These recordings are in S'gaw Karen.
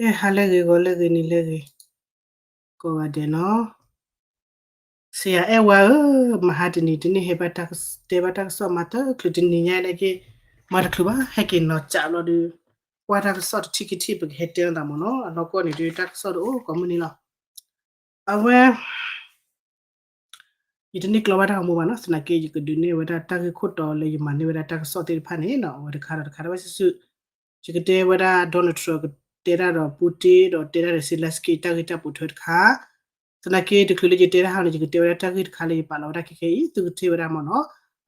အဲၣ်ဟါလၢအဂ့ၤ ဂီၤလၢအဂ့ၤ နံၤလၢအဂ့ၤ ကိးဂၤဒဲးနီၤ. ဆရာအဲၣ်ဝါဧၢ, မဟါတနံၤ တန့ၢ်ဟဲဘၣ်တၢ်က တဲဘၣ်တၢ်ကစီၣ်မၤတချုး တနံၤညါန့ၣ်က့ မၤတချုးဘၣ် ဟဲက့ၤနီၤစးလီၤဒီး ကွၢ်တၢ်ကစီၣ်တထံၣ်ခံထံၣ် ပကဟဲတဲနသးမ့ၢ်နီၤ. အနီၢ်ကီၢ်န့ၣ်ဒုး တၢ်ကစီၣ်တအိၣ်ကိးမုၢ်နံၤလီၤ. အဝဲ ယတန့ၢ်ကျီဘၣ်တၢ်ဂီၤမူဘၣ်နီၤ, သနာ်က့ ယကဒုးနဲၣ်ဝဲဒၣ်တၢ်ဂ့ၢ်ခိၣ်တီလၢယမၤန့ၢ်ဝဲဒၣ်တၢ်ကစီၣ်သ့ၣ်တဖၣ်န့ၣ်နီၤ, အဝဲတခါဒီးတခါ တဝဲစုာ်စုာ် ယကတဲဝဲဒၣ် Donald Trump ကတဲတၢ်ဒီး Putin ဒီးတဲတၢ်ဒီး Zelenskyy တၢ်ဂ့ၢ်တၢ်ပိာ်ထွဲတခါ, သနာ်က့ တချုးလၢယတဲတၢ်ဟီန့ၣ် ယကတဲဝဲဒၣ်တၢ်ဂ့ၢ်တခါလၢယပာ်လီၤဝဲဒၣ်ခဲခဲအံၤ သုကထံၣ်ဝဲဒၣ်မ့ၢ်နီၤ,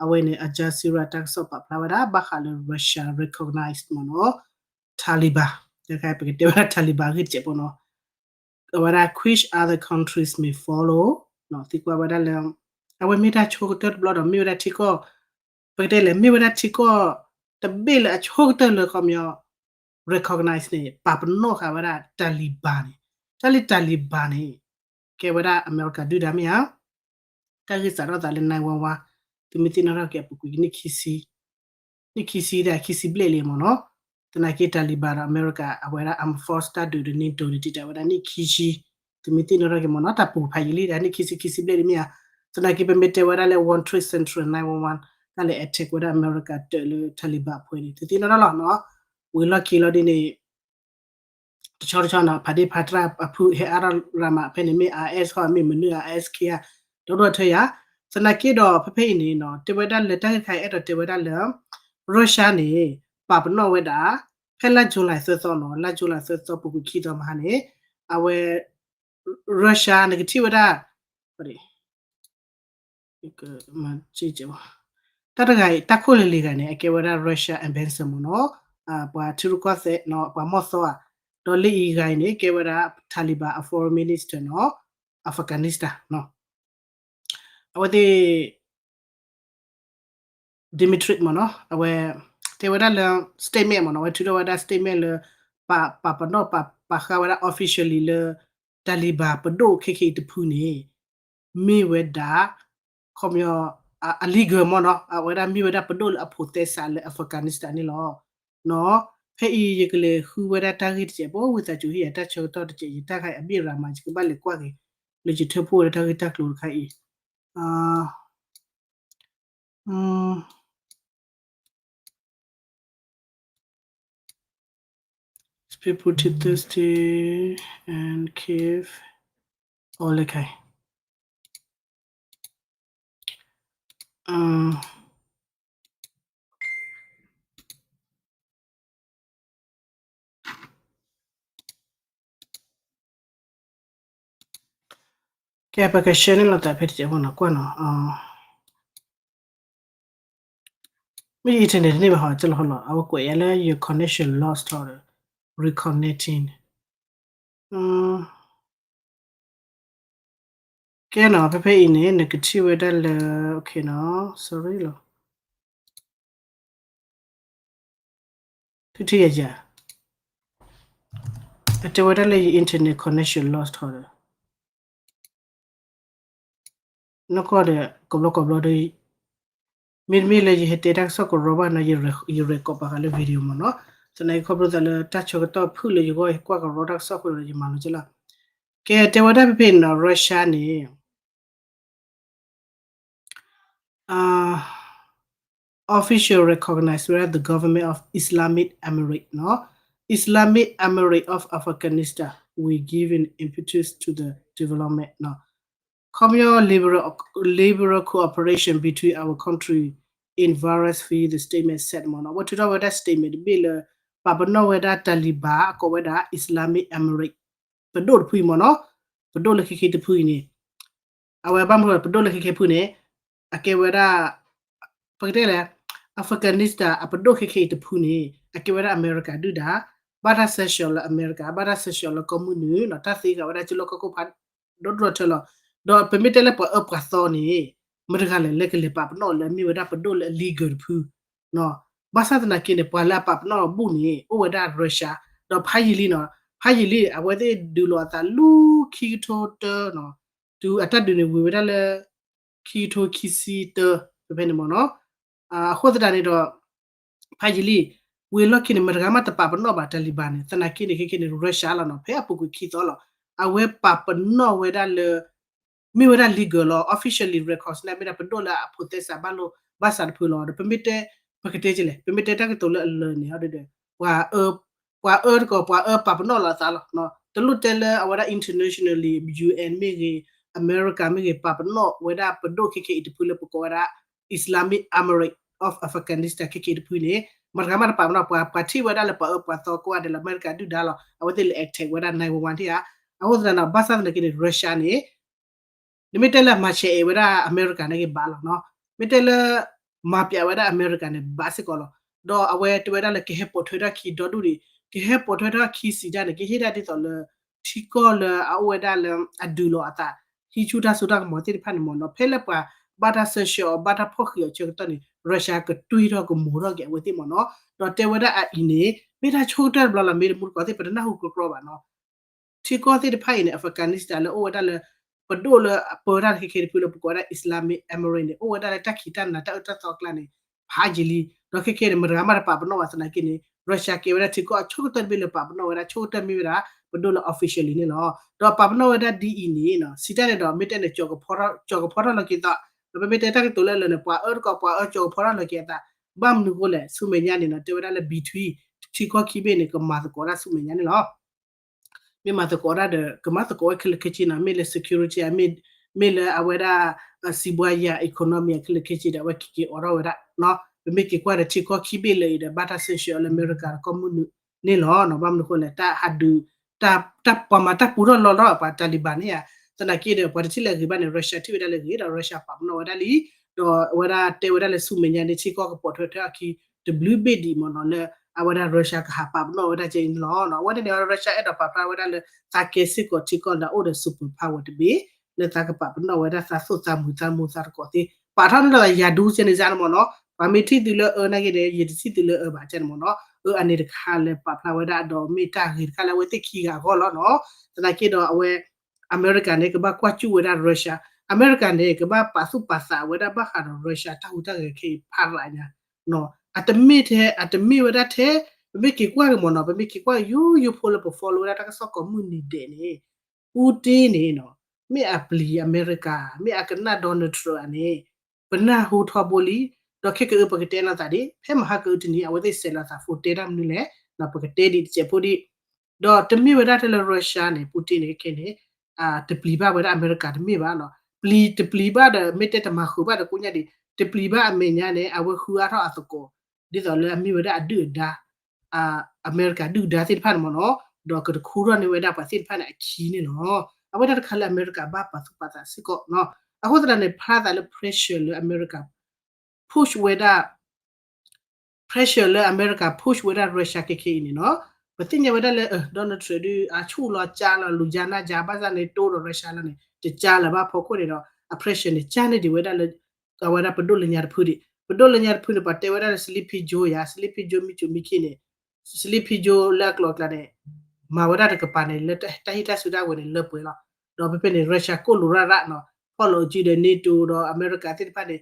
အဝဲန့ၣ် Al Jazeera တၢ်ကစီၣ်ပာ်ဖျါဝဲဒၣ် ဘၣ်ဃးလၢ Russia recognize မ့ၢ်နီၤ Taliban, ပကတဲဝဲဒၣ် Taliban အဂ့ၢ်တစဲးဖိနီၤ အဝဲဒၣ် which other countries may follow သံကွၢ်ဝဲဒၣ်လၢ အဝဲမ့ၢ်တၢ်ဆိကတၢၢ်တဘျီဒီး မ့ၢ်ဝဲဒၣ်ထံကီၢ် ပကတဲလဲၣ် မ့ၢ်ဝဲဒၣ်ထံကီၢ်တဘ့ၣ်လၢအဆိကတၢၢ်လၢခီပညီ recognize န့ၣ် ပာ်ပနီၣ်ဃာ်ဝဲဒၣ် Taliban န့ၣ်, တၢ်လၢ Taliban န့ၣ် ကဲဝဲဒၣ်အမဲရကၤဒုၣ်ဒါမ့ၢ်ဧါ. တၢ်ဂ့ၢ်စးထီၣ်သးလၢ nine one one သုမ့ၢ်သ့ၣ်နီၣ်ထီၣ်က့ၤအပူၤကွံာ်နံၣ်ခံဆံ နံၣ်ခံဆံဒီးခံဆံဘျဲၣ်လံမ့ၢ်နီၤ, သနာ်က့ Taliban ဒီးအမဲရကၤ အဝဲဒၣ် armed force တၢ်ဒုးဒီး NATO န့ၣ် တံာ်တာ်ဝဲဒၣ်နံၣ်ခံဆံ, သုမ့ၢ်သ့ၣ်နီၣ်ထီၣ်က့ၤမ့ၢ်နီၤ တၢ်ပူၤဖးယံာ်လံဒၣ် နံၣ်ခံဆံ ခံဆံဘျဲၣ်လံမ့ၢ်ဧါ, သနာ်က့ ပမ့ၢ်တဲဝဲဒၣ်လၢ one trade center nine one one တၢ်လဲၤ attack ဝဲဒၣ်အမဲရကၤတၢးလၢ Taliban အဖဲန့ၣ် သုသ့ၣ်နီၣ်ထီၣ်လီၤနီၤ, ဝံၤလီၢ်ခံလီၤဒ်န့ၣ် တဆီတဆီနီၤ ဖးဒ့ဖးတြၢ်အဖုဟဲအါထီၣ်ရၤမး ဖဲန့ၣ်မ့ၢ် IS ခီ မ့ၢ်မနုၤ ISK ဧါ, ဒီဒိၣ်ထၢယၤ, သနာ်က့ဒီး ဖဲဖဲအံၤန့ၣ်နီၤ တဲဝဲဒၣ်လၢတၢ်ဂ့ၢ်တခါအံၤ အဲၣ်ဒိးတဲဝဲဒၣ်လၢ Russia န့ၣ် ပာ်ပနီၣ်ဝဲဒၣ် ဖဲလါ July သၢသီနီၤ လါ July သၢသီ ပူၤကွံာ်ခံသီမဟါန့ၣ် အဝဲ Russia နကထံၣ်ဝဲဒၣ် တၢ်တဂၤအံၤ တၢ်ခိၣ်လၢလံၤဂၤန့ၣ် အကဲဝဲဒၣ် Russia ambassador မ့ၢ်နီၤ, ပှၤထံရူၢ်ကီၢ်သဲးနီၤ ပှၤမီၢ်သီဧါ, ဒီးလၢအံၤဂၤအံၤန့ၣ် ကဲဝဲဒၣ် Taliban အ foreign minister နီၤ, Afghanistan နီၤ, အဝဲသ့ၣ် Dmitry မ့ၢ်နီၤ အဝဲ တဲဝဲဒၣ်လၢ statement မ့ၢ်နီၤ အဝဲထုးထီၣ်ဝဲဒၣ် statement လၢ ပာ်ပာ်ပနီၣ်ပာ်ပာ်ဃာ်ဝဲဒၣ် officially လၢ Taliban ပဒိၣ်ခဲခဲအံၤတဖုန့ၣ် မ့ၢ်ဝဲဒၣ် ခီပညီ အ illegal မ့ၢ်နီၤ အဝဲဒၣ်မ့ၢ်ဝဲဒၣ်ပဒိၣ်လၢအဖိးသဲစးလၢ Afghanistan န့ၣ်လီၤ. နီၤ ဖဲအံၤယကလဲၤဃုဝဲဒၣ်တၢ်ဂ့ၢ်တစဲးဖိ ဝံသးစူၤဟ့ၣ်ယၤတၢ်ဆၢကတီၢ်တစဲး ယတၢ်ခါအံၤအဘ့ၣ်ရၤမး ယကဘၣ်လဲၤကွၢ်က့ၤ လၢယထၢဖှိၣ်ဝဲဒၣ်တၢ်ဂ့ၢ်တၢ်ကျိၤတခါအံၤ People to Thursday and Kiev all okay. ကဲ ပက share န့ၢ်လိာ်သးဖဲတစဲးဖိနီၤ ကွၢ်နီၤ, မ့ၢ် internet တန့ၢ်ဘၣ်ဟီ ကလီၤဟီလီၤ အဝဲကွဲးယၤလၢ your connection lost ထီၣ်ဒီး reconnecting ကဲနီၤ ဖဲဖဲအံၤန့ၣ် နကထံၣ်ဝဲဒၣ်လၢ okay နီၤ sorry လီၤ ထံၣ်ထံၣ်ယၤယၤ အတဲဝဲဒၣ်လၢယ internet connection lost ထီၣ်ဒီး နီၢ်ကီၢ်ဒီး ကဘျီကဘျီဒီး မ့တမ့ၢ်လၢယဟဲတဲတၢ်ကစီၣ်ကရီဘၣ်နီၤ ယ record ပာ်ဃာ်လၢ video မ့ၢ်နီၤ, သနာ်က့ခီဖျိသးလၢတၢ်ဆၢကတီၢ်ဖုၣ်လၢယဂီၢ် ယကွၢ်ကရီတၢ်ကစီၣ်အဃိဒီး ယမၤလိာ်က့လီၤ. ကဲ တဲဝဲဒၣ်ဖဲဖဲန့ၣ်နီၤ Russia န့ၣ် official recognize ဝဲဒၣ် the government of Islamic Emirate နီၤ, Islamic Emirate of Afghanistan will give an impetus to the development နီၤ, ခီပညီ liberal, liberal cooperation between our country in various fields, the statement said မ့ၢ်နီၤ, အဝဲထုးထီၣ်ဝဲဒၣ် statement တဘ့ၣ်လၢ ပာ်ပနီၣ်ဝဲဒၣ် Taliban အကိးဝဲဒၣ် Islamic Emirate ပဒိၣ်တဖုအံၤမ့ၢ်နီၤ, ပဒိၣ်လၢခဲခဲအံၤတဖုအံၤန့ၣ် အဝဲဘၣ်မနုၤပဒိၣ်လၢခဲခဲအံၤတဖုန့ၣ် အကဲဝဲဒၣ် ပကတဲလဲၣ် Afghanistan အပဒိၣ်ခဲခဲအံၤတဖုန့ၣ် အကဲဝဲဒၣ်အမဲရကၤဒုၣ်ဒါ, ဘၣ်တၢ်ဆၢဆှၢလၢအမဲရကၤ, ဘၣ်တၢ်ဆၢဆှၢလၢကီၢ်မုၢ်နုာ်နီၤ, တၢ်သ့ဂၤဝဲဒၣ်ကၠိလၢကီၢ်ခိၣ်ဖးဒိၣ်ဒိၣ်ထၢလီၤ. ဒီးပမ့ၢ်တဲလၢပှၤအၢပှၤသီန့ၣ် မတၤတဂၤလဲၣ် လၢကလဲၤပာ်ပနီၣ်လၢအမ့ၢ်ဝဲဒၣ်ပဒိၣ်လၢအ legal တဖု ဘၣ်ဆၣ်သနာ်က့န့ၣ် ပှၤလၢအပာ်ပနီၣ်အဘူၣ်န့ၣ် အိၣ်ဝဲဒၣ် Russia, ဒီးဖးယံာ်လံနီၤ, ဖးယံာ်လံ အဝဲသ့ၣ်ဒုးလိာ်အသးလၢခံကထိတၢနီၤ, တုၤအတၢ်ဒုးန့ၣ်ဝံၤဝဲဒၣ်လၢ ခံကထိခံဆံတၢ ဖဲဖဲန့ၣ်မ့ၢ်နီၤ, အဃိသတးန့ၣ်ဒီး ဖးယံာ်လံ, ဝံၤလီၢ်ခံန့ၣ် မတၤတဂၤမးတပာ်ပနီၣ်ဘၣ် Taliban န့ၣ် သနာ်က့န့ၣ် ခဲခဲန့ၣ် Russia လီၤနီၤ ဖဲအပူၤကွံာ်ခံသီလီၤ. အဝဲပာ်ပနီၣ်ဝဲဒၣ်လၢ မ့ၢ်ဝဲဒၣ် legal လီၤ officially recognize မ့ၢ်ဒၣ်ပဒိၣ်လၢအဖိးသဲစးဘၣ်လိာ်ဘၣ်စးတဖုလီၤ. ဒီးပမ့ၢ်တဲ ပကတဲကလဲၣ် ပမ့ၢ်တဲတၢ်ကတိၤလၢအလၢာ်န့ၣ်ဒီး ပှၤအၢ ပှၤအၢတကိး ပှၤအၢပာ်ပနီၣ်လီၤအသးလီၤ. တလိၣ်တဲလၢအဝဲဒၣ် internationally UN မ့ၢ်ဂ့ၤ အမဲရကၤမ့ၢ်ဂ့ၤ ပာ်ပနီၣ်ဝဲဒၣ်ပဒိၣ်ခဲခဲအံၤတဖုလၢပကိးဝဲဒၣ် Islamic Emirate of Afghanistan ခဲခဲအံၤတဖုန့ၣ် မတၤတဂၤမးတပာ်ပနီၣ် ပှၤ ပှၤထံၣ်ဝဲဒၣ်လၢပှၤအၢပှၤသီကိးဂၤဒဲးလီၤ အမဲရကၤဒုၣ်ဒါလီၤ အဝဲသ့ၣ်လဲၤ attack ဝဲဒၣ် nine one one ထံၣ်ဧါ. အဃိသတးဒီး ဘၣ်ဆၣ်သနာ်က့န့ၣ် Russia န့ၣ် နမ့ၢ်တဲလၢမၤဆဲးအဲၣ်ဝဲဒၣ် အမဲရကၤန့ၣ်ဂ့ၤဘၣ်လီၤနီၤ မ့ၢ်တဲလၢ မၤပျးဝဲဒၣ်အမဲရကၤန့ၣ် ဘၣ်စ့ၢ်ကီးလီၤ. ဒီးအဝဲတဲဝဲဒၣ်လၢကဟဲပိာ်ထွဲထီၣ်ခံဒီဒူၣ်ဒံး ကဟဲပိာ်ထွဲထီၣ်ခံစံးတၢ်န့ၣ် ကဟ့ၣ်ဒၣ်ဒ်သိးလၢ ထံကီၢ်လၢအအိၣ်ဝဲဒၣ်လၢအဒုးလီၤအသး ဟံးဆူၣ်တၢ်စိတၢ်ကမီၤသ့ၣ်တဖၣ်န့ၣ်မ့ၢ်နီၤ ဖဲလၢပှၤဘၣ်တၢ်ဆၢဆှၢအီၤ ဘၣ်တၢ်ဖီၣ်ဃံးအီၤဆၢကတီၢ်န့ၣ် Russia ကတွံၢ်ထီၣ်ကမိၤထီၣ်က့ၤအဝဲသ့ၣ်မ့ၢ်နီၤ ဒီးတဲဝဲဒၣ်အအံၤန့ၣ် မ့ၢ်တၢ်ဆိကတၢၢ်တဘျီလီၤ မ့ၢ်တမူတကိးသ့ၣ် ပတနၢ်ဟူကြီကြီဘၣ်နီၤ ထံကီၢ်သ့ၣ်တဖၣ်အံၤန့ၣ် Afghanistan လၢအိၣ်ဝဲဒၣ်လၢ ပဒိၣ်လၢအပၢတၢ်ခဲခဲတဖုလၢပကိးဝဲဒၣ် Islamic Emirate န့ၣ် အိၣ်ဝဲဒၣ်လၢတၢ်ခံးတၢ်နၤတၢ်အၢတၢ်သီအကျါန့ၣ် ဖးယံာ်လံ ဒီးခဲခဲန့ၣ် မတၤတဂၤမးတပာ်ပနီၣ်ဘၣ်သနာ်က့န့ၣ် Russia ကဲဝဲဒၣ်ထံကီၢ်အဆိကတၢၢ်တဘ့ၣ်လၢပာ်ပနီၣ်ဝဲဒၣ် ဆိကတၢၢ်မ့ၢ်ဝဲဒၣ် ပဒိၣ်လၢ officially န့ၣ်လီၤ. ဒီးပာ်ပနီၣ်ဝဲဒၣ်ဒ်အံၤန့ၣ် စံးတၢ်န့ၣ်ဒီး မ့ၢ်တဲန့ၣ် ကၠီၤကဖီထီၣ်လီၤက့ၤသး ဒီးပမ့ၢ်တဲတၢ်ကတိၤလၢလၢာ်န့ၣ် ပှၤအၢတကိး ပှၤအၢကၠီၤကဖီထီၣ်လီၤက့ၤအသး ဘၣ်မနုၤဃိလဲၣ် ဆူမဲာ်ညါန့ၣ်နီၤ တဲဝဲဒၣ်လၢ between ထံကီၢ်ခံဘ့ၣ်န့ၣ် ကမၤသကိးတၢ်ဆူမဲာ်ညါန့ၣ်လီၤ. မ့ၢ်မၤသကိးတၢ်ဒီး ကမၤသကိးဝဲခဲလၢာ်ခဲဆ့နီၤ မ့ၢ်လၢ security မ့ၢ်လၢအဝဲဒၣ် စံးဘှါယၤ economy ခဲလၢာ်ခဲဆ့ဒီး အဝဲက့ၤက့ၤအိးထီၣ်ဝဲဒၣ် ပမ့ၢ်က့ၤကွၢ်ဒီးထံကီၢ်ခံဘ့ၣ်လၢအံၤဒီး ဘၣ်တၢ်ဆၢဆှၢအီၤလၢအမဲရကၤဒီးကီၢ်မုၢ်နုာ်န့ၣ်လီၤ.ဘၣ်မနုၤဃိလဲၣ် တၢ်ဟးဒုး တၢ်ပှၤမၤတၢ်ပူထီၣ်လီထီၣ်ပှၤ Taliban န့ၣ်ဧါ သနာ်က့ဒီး ပှၤတထံၣ်လၢအဂ့ၤဘၣ်န့ၣ် Russia ထံၣ်ဝဲဒၣ်လၢအဂ့ၤဒီး Russia ပာ်ပနီၣ်ဝဲဒၣ်လံ ဒီးအဝဲဒၣ်တဲဝဲဒၣ်လၢဆူမဲာ်ညါန့ၣ် ထံကီၢ်ကပိာ်ထွဲထွဲအခံတဘျုးဘ့ၣ်ဒံးမ့ၢ်နီၤ လၢအဝဲဒၣ် Russia ကဟးပာ်ပနီၣ်ဝဲဒၣ်ကဲအံၤန့ၣ်လီၤ. အဝဲန့ၣ်န့ၣ် Russia အဲၣ်ဒိးပာ်ဖျါဝဲဒၣ်လၢ သးကဲစ့ၢ်ကီးထံကီၢ်လၢအအိၣ်ဒီး superpower တဘ့ၣ် လၢသးကပာ်ပနီၣ်ဝဲဒၣ်သးသိၣ်သးမုာ်သးမိၢ်သးတကိးသ့ ပာ်ထီၣ်န့ၣ်ဒီးယၤဒူစဲန့ၣ်န့ၣ်မ့ၢ်နီၤ ပှၤမ့ၢ်ထံၣ်သုလၢအၢနာ်က့ဒီး ယတထံၣ်သုလၢအၢဘၣ်ကဲန့ၣ်မ့ၢ်နီၤ အၢအန့ၣ်တခါလၢပာ်ဖျါဝဲဒၣ်ဒီးမ့ၢ်တၢ်ဂ့ၤတခါလၢအဝဲသ့ၣ်ခံဂၤအဂီၢ်လီၤနီၤ သနာ်က့ဒီးအဝဲ အမဲရကၤန့ၣ် ကဘၣ်ကွၢ်စူၣ်ဝဲဒၣ် Russia အမဲရကၤန့ၣ် ကဘၣ်ပာ်သူၣ်ပာ်သးဝဲဒၣ်ဘၣ်ဃးဒီး Russia တၢ်ဟူးတၢ်ဂဲၤခဲအံၤဖးရးညါ အတမ့ၢ်ထဲ အတမ့ၢ်ဝဲဒၣ်ထဲ ပမ့ၢ်က့ၤကွၢ်က့ၤမ့ၢ်နီၤ ပမ့ၢ်က့ၤကွၢ်ယိယိဖိလၢပ follow ဝဲဒၣ်တၢ်ကစီၣ်ကိးမုၢ်နံၤဒဲးန့ၣ် Putin န့ၣ်နီၤ မ့ၢ်အပျံၤအမဲရကၤ မ့ၢ်အကနၣ် Donald Trump န့ၣ် ပနၢ်ဟူထီဘိလံ ဒီးခဲကအုပကတဲလိာ်သးဒံး ဖဲမဟါကအုတနံၤ အဝဲသ့ၣ်ဆဲးလီၤသး phone တဲတၢ်မနုၤလဲၣ် ပကတဲဒံးတစဲးဖိဒံး ဒီးတမ့ၢ်ဝဲဒၣ်ထဲလၢ Russia န့ၣ် Putin န့ၣ်ခဲခဲန့ၣ် တပျံၤဘၣ်ဝဲဒၣ်အမဲရကၤတမ့ၢ်ဘၣ်နီၤ ပျံၤတပျံၤဘၣ်ဒီး မ့ၢ်တဲတမၤဃုာ်ဘၣ်ဒီးကိးညါဒံး တပျံၤဘၣ်အမဲာ်ညါန့ၣ် အဝဲဃုအါထီၣ်အသကိး ဒ်သိးလၢအမ့ၢ်ဝဲဒၣ်အဒုၣ်အဒါ အမဲရကၤဒုၣ်ဒါသ့ၣ်တဖၣ်န့ၣ်မ့ၢ်နီၤ ဒီးကတခူထီၣ်န့ၢ်ဝဲဒၣ်ပှၤသ့ၣ်တဖၣ်န့ၣ်အခံန့ၣ်လီၤ. အဝဲဒၣ်တခါလၢအမဲရကၤဘၣ်ပာ်သူၣ်ပာ်သးစ့ၢ်ကီးနီၤ အဃိသတးန့ၣ် ဖျါသးလၢ pressure လၢအမဲရကၤ push ဝဲဒၣ် pressure လၢအမဲရကၤ push ဝဲဒၣ် Russia ခဲခဲအံၤန့ၣ်နီၤ ပသ့ၣ်ညါဝဲဒၣ်လၢ Donald Trump ဒုး အဆူၣ်လီၤကၢ်လီၤ လူၤကၢ်နၢ်ကၢ် ဘၣ်ဆၣ်န့ၣ် တိဒီး Russia လီၤန့ၣ် တကၢ်လၢၤဘၣ်ဖီခိၣ်န့ၣ်ဒီး အ pressure န့ၣ် ကၢ်န့ၢ်ဒံးဝဲဒၣ်လၢ အဝဲဒၣ်ပဒိၣ်လၢညါတဖုဒံး ပဒိၣ်လၢညါတဖုန့ၣ် ပှၤတဲဝဲဒၣ်လၢ Sleepy Joe ယၤ Sleepy Joe မ့ၢ်ကိးမံခံန့ၣ် Sleepy Joe လၢအကျိၤအကျဲန့ၣ် မၤဝဲဒၣ်တကပၤန့ၣ် လၢတၢ်ဟ့ၣ်တၢ်စုတၢ်ဝဲၤန့ၣ် လၢပှဲၤလီၤ. ဒီးဖဲဖဲန့ၣ် Russia ကိၣ်လိၤရၣ်ရၣ်နီၤ ဖီၣ်လိာ်စုဒီး NATO ဒီးအမဲရကၤသ့ၣ်တဖၣ်န့ၣ်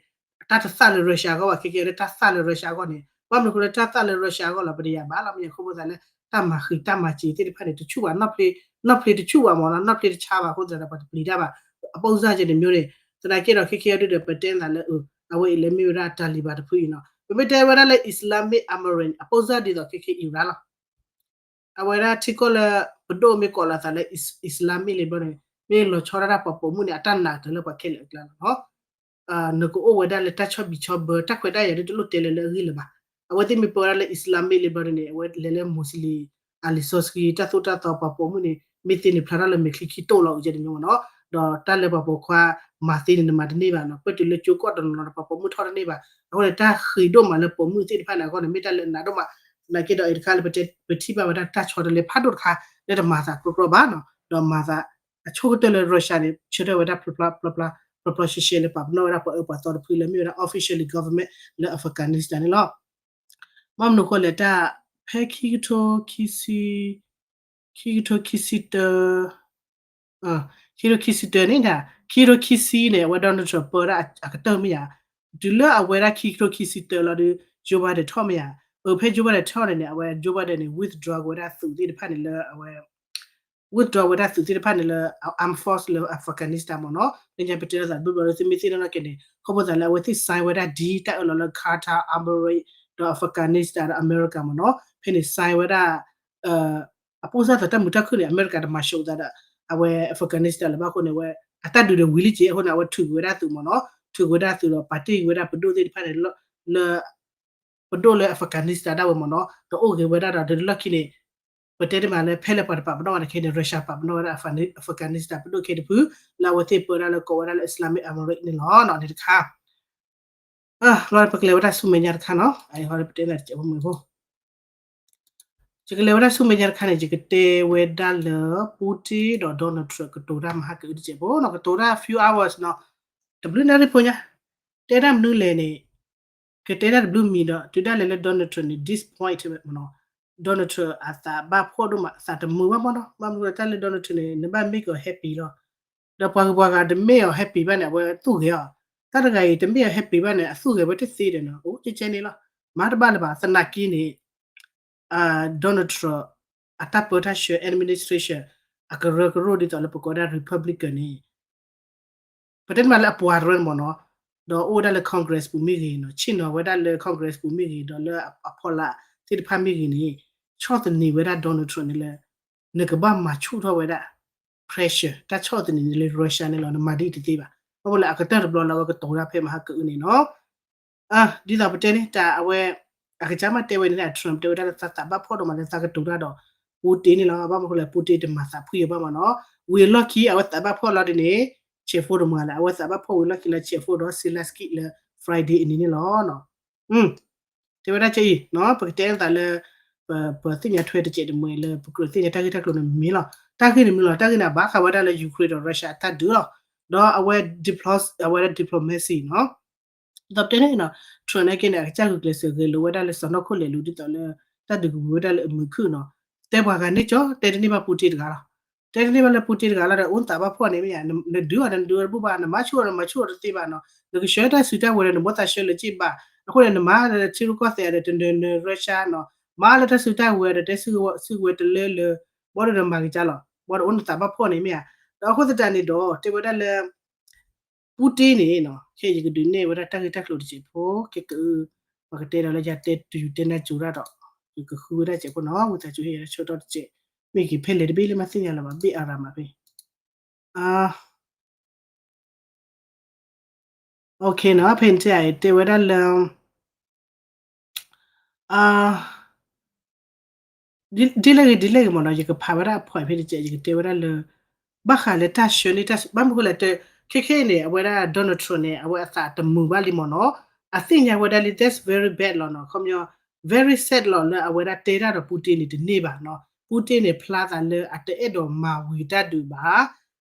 တၢ်တသၣ်လၢ Russia အဂီၢ်ဘၣ် ခဲကဲလၢတၢ်သၣ်လၢ Russia အဂီၢ်န့ၣ် ဘၣ်မနုၤဃိလၢတၢ်သၣ်လၢ Russia အဂီၢ်လီၤ ပတယၤဘၣ်လီၤ မ့ၢ်အဃိသတးလၢ တၢ်မၤဃံးတၢ်မၤစၢၤသ့ၣ်တဖၣ်န့ၣ် တဆူၣ်ဘၣ် နီၣ်ဖျ့ နီၣ်ဖျ့တဆူၣ်ဘၣ်မ့ၢ်နီၤ နီၣ်ဖျ့တဆါဘၣ်အဃိသတးဒီး ပှၤတပျံၤတၢ်ဘၣ် အပိၢ်စၢ်ကဲန့ၣ်မ့ၢ်န့ၣ် သနာ်က့ဒီးခဲကဲဒုဒီး ပတဲနသးလၢ အဝဲအံၤလၢမ့ၢ်ဝဲဒၣ် Taliban တဖုအံၤနီၤ ပမ့ၢ်တဲဝဲဒၣ်လၢ Islamic Emirate အပိၢ်စၢ်ဒ်သိးခဲကဲ Iran လီၤ အဝဲဒၣ်ထံကီၢ်လၢ ပဒိၣ်မ့ၢ်ကိးလီၤသးလၢ Islamic လံဘျီန့ၣ် မ့ၢ်လီၤဆီဒၣ်တၢ်ပှၤပိာ်မုၣ်န့ၣ် အတၢ်နာ်ကတၢၢ်လၢပှၤခဲလၢာ်အကျါလီၤနီၤ နကအိၣ်ဝဲဒၣ်လၢတၢ်ဆီၣ်ဘံၣ်ဆီၣ်ဘၢ တၢ်ခွဲးတၢ်ယာ်ဒ်တလိၣ်တဲလၢၤလၢအဂ့ၢ်လၢၤဘၣ်. အဝဲသ့ၣ်မ့ၢ်ပၢဝဲဒၣ်လၢ Islamic လံဘျီန့ၣ် အဝဲလဲၤလၢ Muslim အလံာ်စီဆှံ တၢ်သိၣ်တၢ်သီပှၤပိာ်မုၣ်န့ၣ် မ့ၢ်သ့န့ၣ်ဖျါထီၣ်လၢမဲာ်ချံခံတိၢ်လီၤ အိၣ်ကဲတမံၤမ့ၢ်နီၤ ဒီးတၢ်လၢပှၤပိာ်ခွါမၤသ့န့ၣ် နမၤတန့ၢ်ဘၣ်နီၤ ပၢၢ်တုၤလၢကၠိကီၢ်တနီၤနီၤဒီး ပှၤပိာ်မုၣ်ထီၣ်တန့ၢ်ဘၣ်. အဃိန့ၣ် တၢ်ဃ့ဒိၣ်မးလၢပိာ်မုၣ်သ့ၣ်တဖၣ်န့ၣ် အဂီၢ်န့ၣ် မ့ၢ်တၢ်လၢအနးဒိၣ်မး သနာ်က့ဒီးအံၤတခါလၢ ပထံၣ်ဘၣ်ဝဲဒၣ်တၢ်ဆီတလဲဖးဒိၣ်တခါ လၢတမၤသးကြီကြီဘၣ်နီၤ ဒီးမၤသး အဆိကတၢၢ်လၢ Russia န့ၣ် ဆၢထၢၣ်ဝဲဒၣ်ဖျါဖျါ ဖျါဖျါ ဖျါဖျါရှဲရှဲလၢပာ်ပနီၣ်ဝဲဒၣ် ပှၤအၢပှၤသီတဖုလၢမ့ၢ်ဝဲဒၣ် officially government လၢ Afghanistan န့ၣ်လီၤ. ဘၣ်မနုၤအဃိလဲၣ် တၢ်ဖဲခံကထိခံဆံ ခံကထိခံဆံတၢ ခံကထိခံဆံတၢန့ၣ် ခံကထိခံဆံန့ၣ် အဝဲ Donald Trump ပၢဒၣ်အကတၢၢ်မ့ၢ်ဧါ, တုၤလၢအဝဲဒၣ်ခံကထိခံဆံတၢလီၤဒီး Joe Biden ထီၣ်မ့ၢ်ဧါ, အဖဲ Joe Biden ထီၣ်န့ၣ်န့ၣ် အဝဲ Joe Biden န့ၣ် withdraw ဝဲဒၣ်သုးသ့ၣ်တဖၣ်န့ၣ်လၢအဝဲ withdraw ဝဲဒၣ်သုးသ့ၣ်တဖၣ်န့ၣ်လၢ armed force လၢ Afghanistan မ့ၢ်နီၤ. လၢညါပတဲလီၤသးတဘျီဘျီလၢသုမ့ၢ်သ့ၣ်နီၣ်က့ၤန့ၣ် ခီဖျိသးလၢအဝဲသ့ၣ် sign ဝဲဒၣ် deal တၢ်အၢၣ်လီၤလၢ Qatar, Emirates ဒီး Afghanistan ဒီး America မ့ၢ်နီၤ. ဖဲန့ၣ် sign ဝဲဒၣ် အပိၢ်စၢ်သးတၢ်မုာ်တၢ်ခုၣ်န့ၣ် အမဲရကၤတမၤရှုံးသးဒီး အဝဲ Afghanistan လၢၤဘၣ်အဃိန့ၣ် အဝဲအတၢ်ဒုးဒီးဝံၤလံက့ၤအဃိန့ၣ် အဝဲထုးကွံာ်ဝဲဒၣ်သုးမ့ၢ်နီၤ. ထုးကွံာ်ဝဲဒၣ်သုးဒီး ပာ်တ့ၢ်ကွံာ်ဝဲဒၣ်ပဒိၣ်သ့ၣ်တဖၣ်န့ၣ် လၢ ပဒိၣ်လၢ Afghanistan ဒၣ်ဝဲမ့ၢ်နီၤ. ဒီးအိၣ်ဂ့ၤဝဲဒၣ်ဒီး တလၢခံန့ၣ် ပတဲတမံၤလၢ ဖဲလၢပှၤတပာ်ပနီၣ်ဝဲဒၣ်ခဲအံၤန့ၣ် Russia ပာ်ပနီၣ်ဝဲဒၣ် Afghanistan ပဒိၣ်ခဲတဖု လၢအဝဲသ့ၣ်ပၢဒၣ်လၢကိးဝဲဒၣ်လၢ Islamic Emirates န့ၣ်လီၤ. န့ၣ်တခါ လီၤပကလဲၤဝဲဒၣ်ဆူမဲာ်ညါတခါနီၤ. အအံၤဟီပတဲနၤတစဲးဖိမုၢ်ဖိ ယကလဲၤဝဲဒၣ်ဆူမဲာ်ညါတခါန့ၣ် ယကတဲဝဲဒၣ်လၢ Putin ဒီး Donald Trump ကတိၤတၢ်မဟါကအုတစဲးဖိနီၤ, ကတိၤတၢ် few hours နီၤ, တဘျုးနၣ်ရံၣ်ဖိညါ, တဲတၢ်မနုၤလဲၣ်န့ၣ် ကတဲတၢ်တဘျုးမံၤဒီး တုၤဒၣ်လဲာ်လၢ Donald Trump န့ၣ် disappointment မ့ၢ်နီၤ, Donald Trump အသးဘၣ်ဖှီၣ်ဒိၣ်မး အသးတမုာ်ဘၣ်မ့ၢ်နီၤ, ဘၣ်မနုၤတၢ်လၢ Donald Trump န့ၣ် နဘၣ် make အီၤ happy လီၤ, ဒီးပှၤဂုၤပှၤဂၤတ make အီၤ happy ဘၣ်န့ၣ် အဝဲသူၣ်ဂဲၤအီၤ, တၢ်တဂၤအံၤတ make အီၤ happy ဘၣ်န့ၣ် အသူၣ်ဂဲၤဝဲတသ့ဒီးနီၤ, အိၣ်ကဲကဲန့ၣ်လီၤ, မၤတဘၣ်လၢၤဘၣ်, သနာ်က့န့ၣ် Donald Trump အတၢ်ပၢတၢ်ဆှၢ administration အကရၢကရိဒ်သိးလၢပကိးဒၣ် Republican န့ၣ် ပတဲတမံၤလၢအပှၤတရၢန့ၣ်မ့ၢ်နီၤ, ဒီးအိၣ်ဝဲဒၣ်လၢ Congress ပူၤမ့ၢ်ဂ့ၤနီၤ, ဆ့ၣ်နီၤဝဲဒၣ်လၢ Congress ပူၤမ့ၢ်ဂ့ၤ, ဒီးလၢအဖီလာ်သ့ၣ်တဖၣ်မ့ၢ်ဂ့ၤန့ၣ် ဆီၣ်သနံးဝဲဒၣ် Donald Trump န့ၣ်လၢ နကဘၣ်မၤဆူၣ်ထီၣ်ဝဲဒၣ် pressure တၢ်ဆီၣ်သနံးန့ၣ်လၢ Russia န့ၣ်လီၤ, နမၤဒ်အံၤတသ့ဘၣ်, ဘၣ်မနုၤလၢအကတၢၢ်တဘျီလၢအဝဲကတိၤတၢ်ဖဲမဟါကအုန့ၣ်နီၤ ဒ်သိးပတဲန့ၣ် တၢ်အဝဲ အကစၢ်မ့ၢ်တဲဝဲန့ၣ် Trump တဲဝဲဒၣ်လၢသးသးဘၣ်ဖှီၣ်ဒိၣ်မးလၢသးကတိၤတၢ်ဒီး Putin န့ၣ်လီၤ, ဘၣ်မနုၤဃိလဲၣ် Putin တမၤသးဖှံအီၤဘၣ်မ့ၢ်နီၤ, ဝံၤအလီၢ်ခံ အဝဲသးဘၣ်ဖှီၣ်လီၤဒ်န့ၣ် Chevron တမၤလဲၣ်, အဝဲသးဘၣ်ဖှီၣ်ဝံၤအလီၢ်ခံလၢ Chevron ဒီး Zelensky လၢ Friday အနံၤန့ၣ်လီၤ. တဲဝဲဒၣ်ကဲအံၤ ပကတဲသးလၢ ပသ့ၣ်ညါထွဲတစဲးတမှဲလၢ ပကြၢးသ့ၣ်ညါတၢ်ဂ့ၢ်တၢ်ကျိၤန့ၣ်မ့ၢ်လီၤ, တၢ်ဂ့ၢ်န့ၣ်မ့ၢ်လီၤ, တၢ်ဂ့ၢ်န့ၣ် အဘၣ်ဃးဝဲဒၣ်လၢ Ukraine ဒီး Russia အတၢ်ဒုးလီၤ, ဒီးအဝဲ အဝဲဒၣ် diplomacy နီၤ ဒီးပတဲန့ၣ်နီၤ Trump န့ၣ်က့န့ၣ် အကစၢ်ဂုာ်ကျဲးစၢးဂဲၤလိာ်ဝဲဒၣ်လၢစီၤနီၢ်ခိၣ်လဲၤလူၤဒ်သိးလၢ တၢ်ဒုးကဝံၤဝဲဒၣ်လၢအမုာ်ခုၣ်နီၤ, တဲပှၤဂၤန့ၣ်ကၠီ တဲတန့ၢ်ဘၣ် Putin တဂၤလီၤ, တဲတန့ၢ်ဘၣ်လၢ Putin တဂၤလီၤဒီး အိၣ်သးဘၣ်ဖှီၣ်န့ၣ်မ့ၢ်ဧါ, နဒုးအီၤဒီးနဒုးအီၤတဘူၣ်ဘၣ်, နမၤဆူၣ်အီၤဒီးမၤဆူၣ်အီၤတသ့ဘၣ်နီၤ, နကဆှၢတၢ်စုတၢ်ဝဲၤဒီးနမိၢ်သးဆှၢလၢၤက့ၢ်ဘၣ်, အဃိန့ၣ် နမၤလၢထံရူၢ်ကီၢ်သဲးဒီး တနၢၤနၢၤ Russia နီၤ, မၤလၢတၢ်စုတၢ်ဝဲၤဒီး တဲစုကဝဲၤတလၢလၢ ဘၣ်ဒီးနမၤက့ၤကၢ်လီၤ, ဘၣ်ဒီးအိၣ်နသးဘၣ်ဖှီၣ်န့ၣ်မ့ၢ်ဧါ, ဒီးအဃိသတးန့ၣ်ဒီး တဲဝဲဒၣ်လၢ Putin န့ၣ်နီၤ ခဲအံၤယကဒုးနဲၣ်ဝဲဒၣ်တၢ်ဂ့ၢ်တၢ်ကျိၤတစဲးဖိ ခဲကအု ပကတဲဒီးလၢယတဲတယူၤတဲနၢ်ကၠိတၢ်ဒီး ယကဃုဝဲဒၣ်စဲးဖိနီၤ, ဝံသးစူၤဟ့ၣ်ယၤဆၢထၢၣ်တစဲး, မ့ၢ်က့ၤဖဲလဲၣ်တဘ့ၣ်လၢမၤသ့ၣ်ညါလၢၤဘၣ် ဘ့ၣ်အရၤမးဖဲ OK နီၤ, ဖဲန့ၣ်တဲဝဲဒၣ်လၢ ဒ်လဲၣ်ဂ့ၤ ဒ်လဲၣ်ဂ့ၤမ့ၢ်နီၤ, ယကဖးဝဲဒၣ်အ point ဖဲန့ၣ် ယကတဲဝဲဒၣ်လၢ ဘၣ်ဃးလၢတၢ်ဆှၢန့ၢ်တၢ် ဘၣ်မနုၤဃိလဲၣ်, ခဲခဲအံၤန့ၣ် အဝဲဒၣ် Donald Trump န့ၣ် အဝဲအသးတမုာ်ဘၣ်လံမ့ၢ်နီၤ, အသ့ၣ်ညါဝဲဒၣ်လံ that's very bad လီၤနီၤ, ခီပညီ very sad လီၤ လၢအဝဲဒၣ်တဲတၢ်ဒီး Putin န့ၣ်တန့ၢ်ဘၣ်နီၤ, Putin န့ၣ် ဖျါသးလၢအတအဲၣ်ဒိးမၤဝံၤတၢ်ဒုးဘၣ်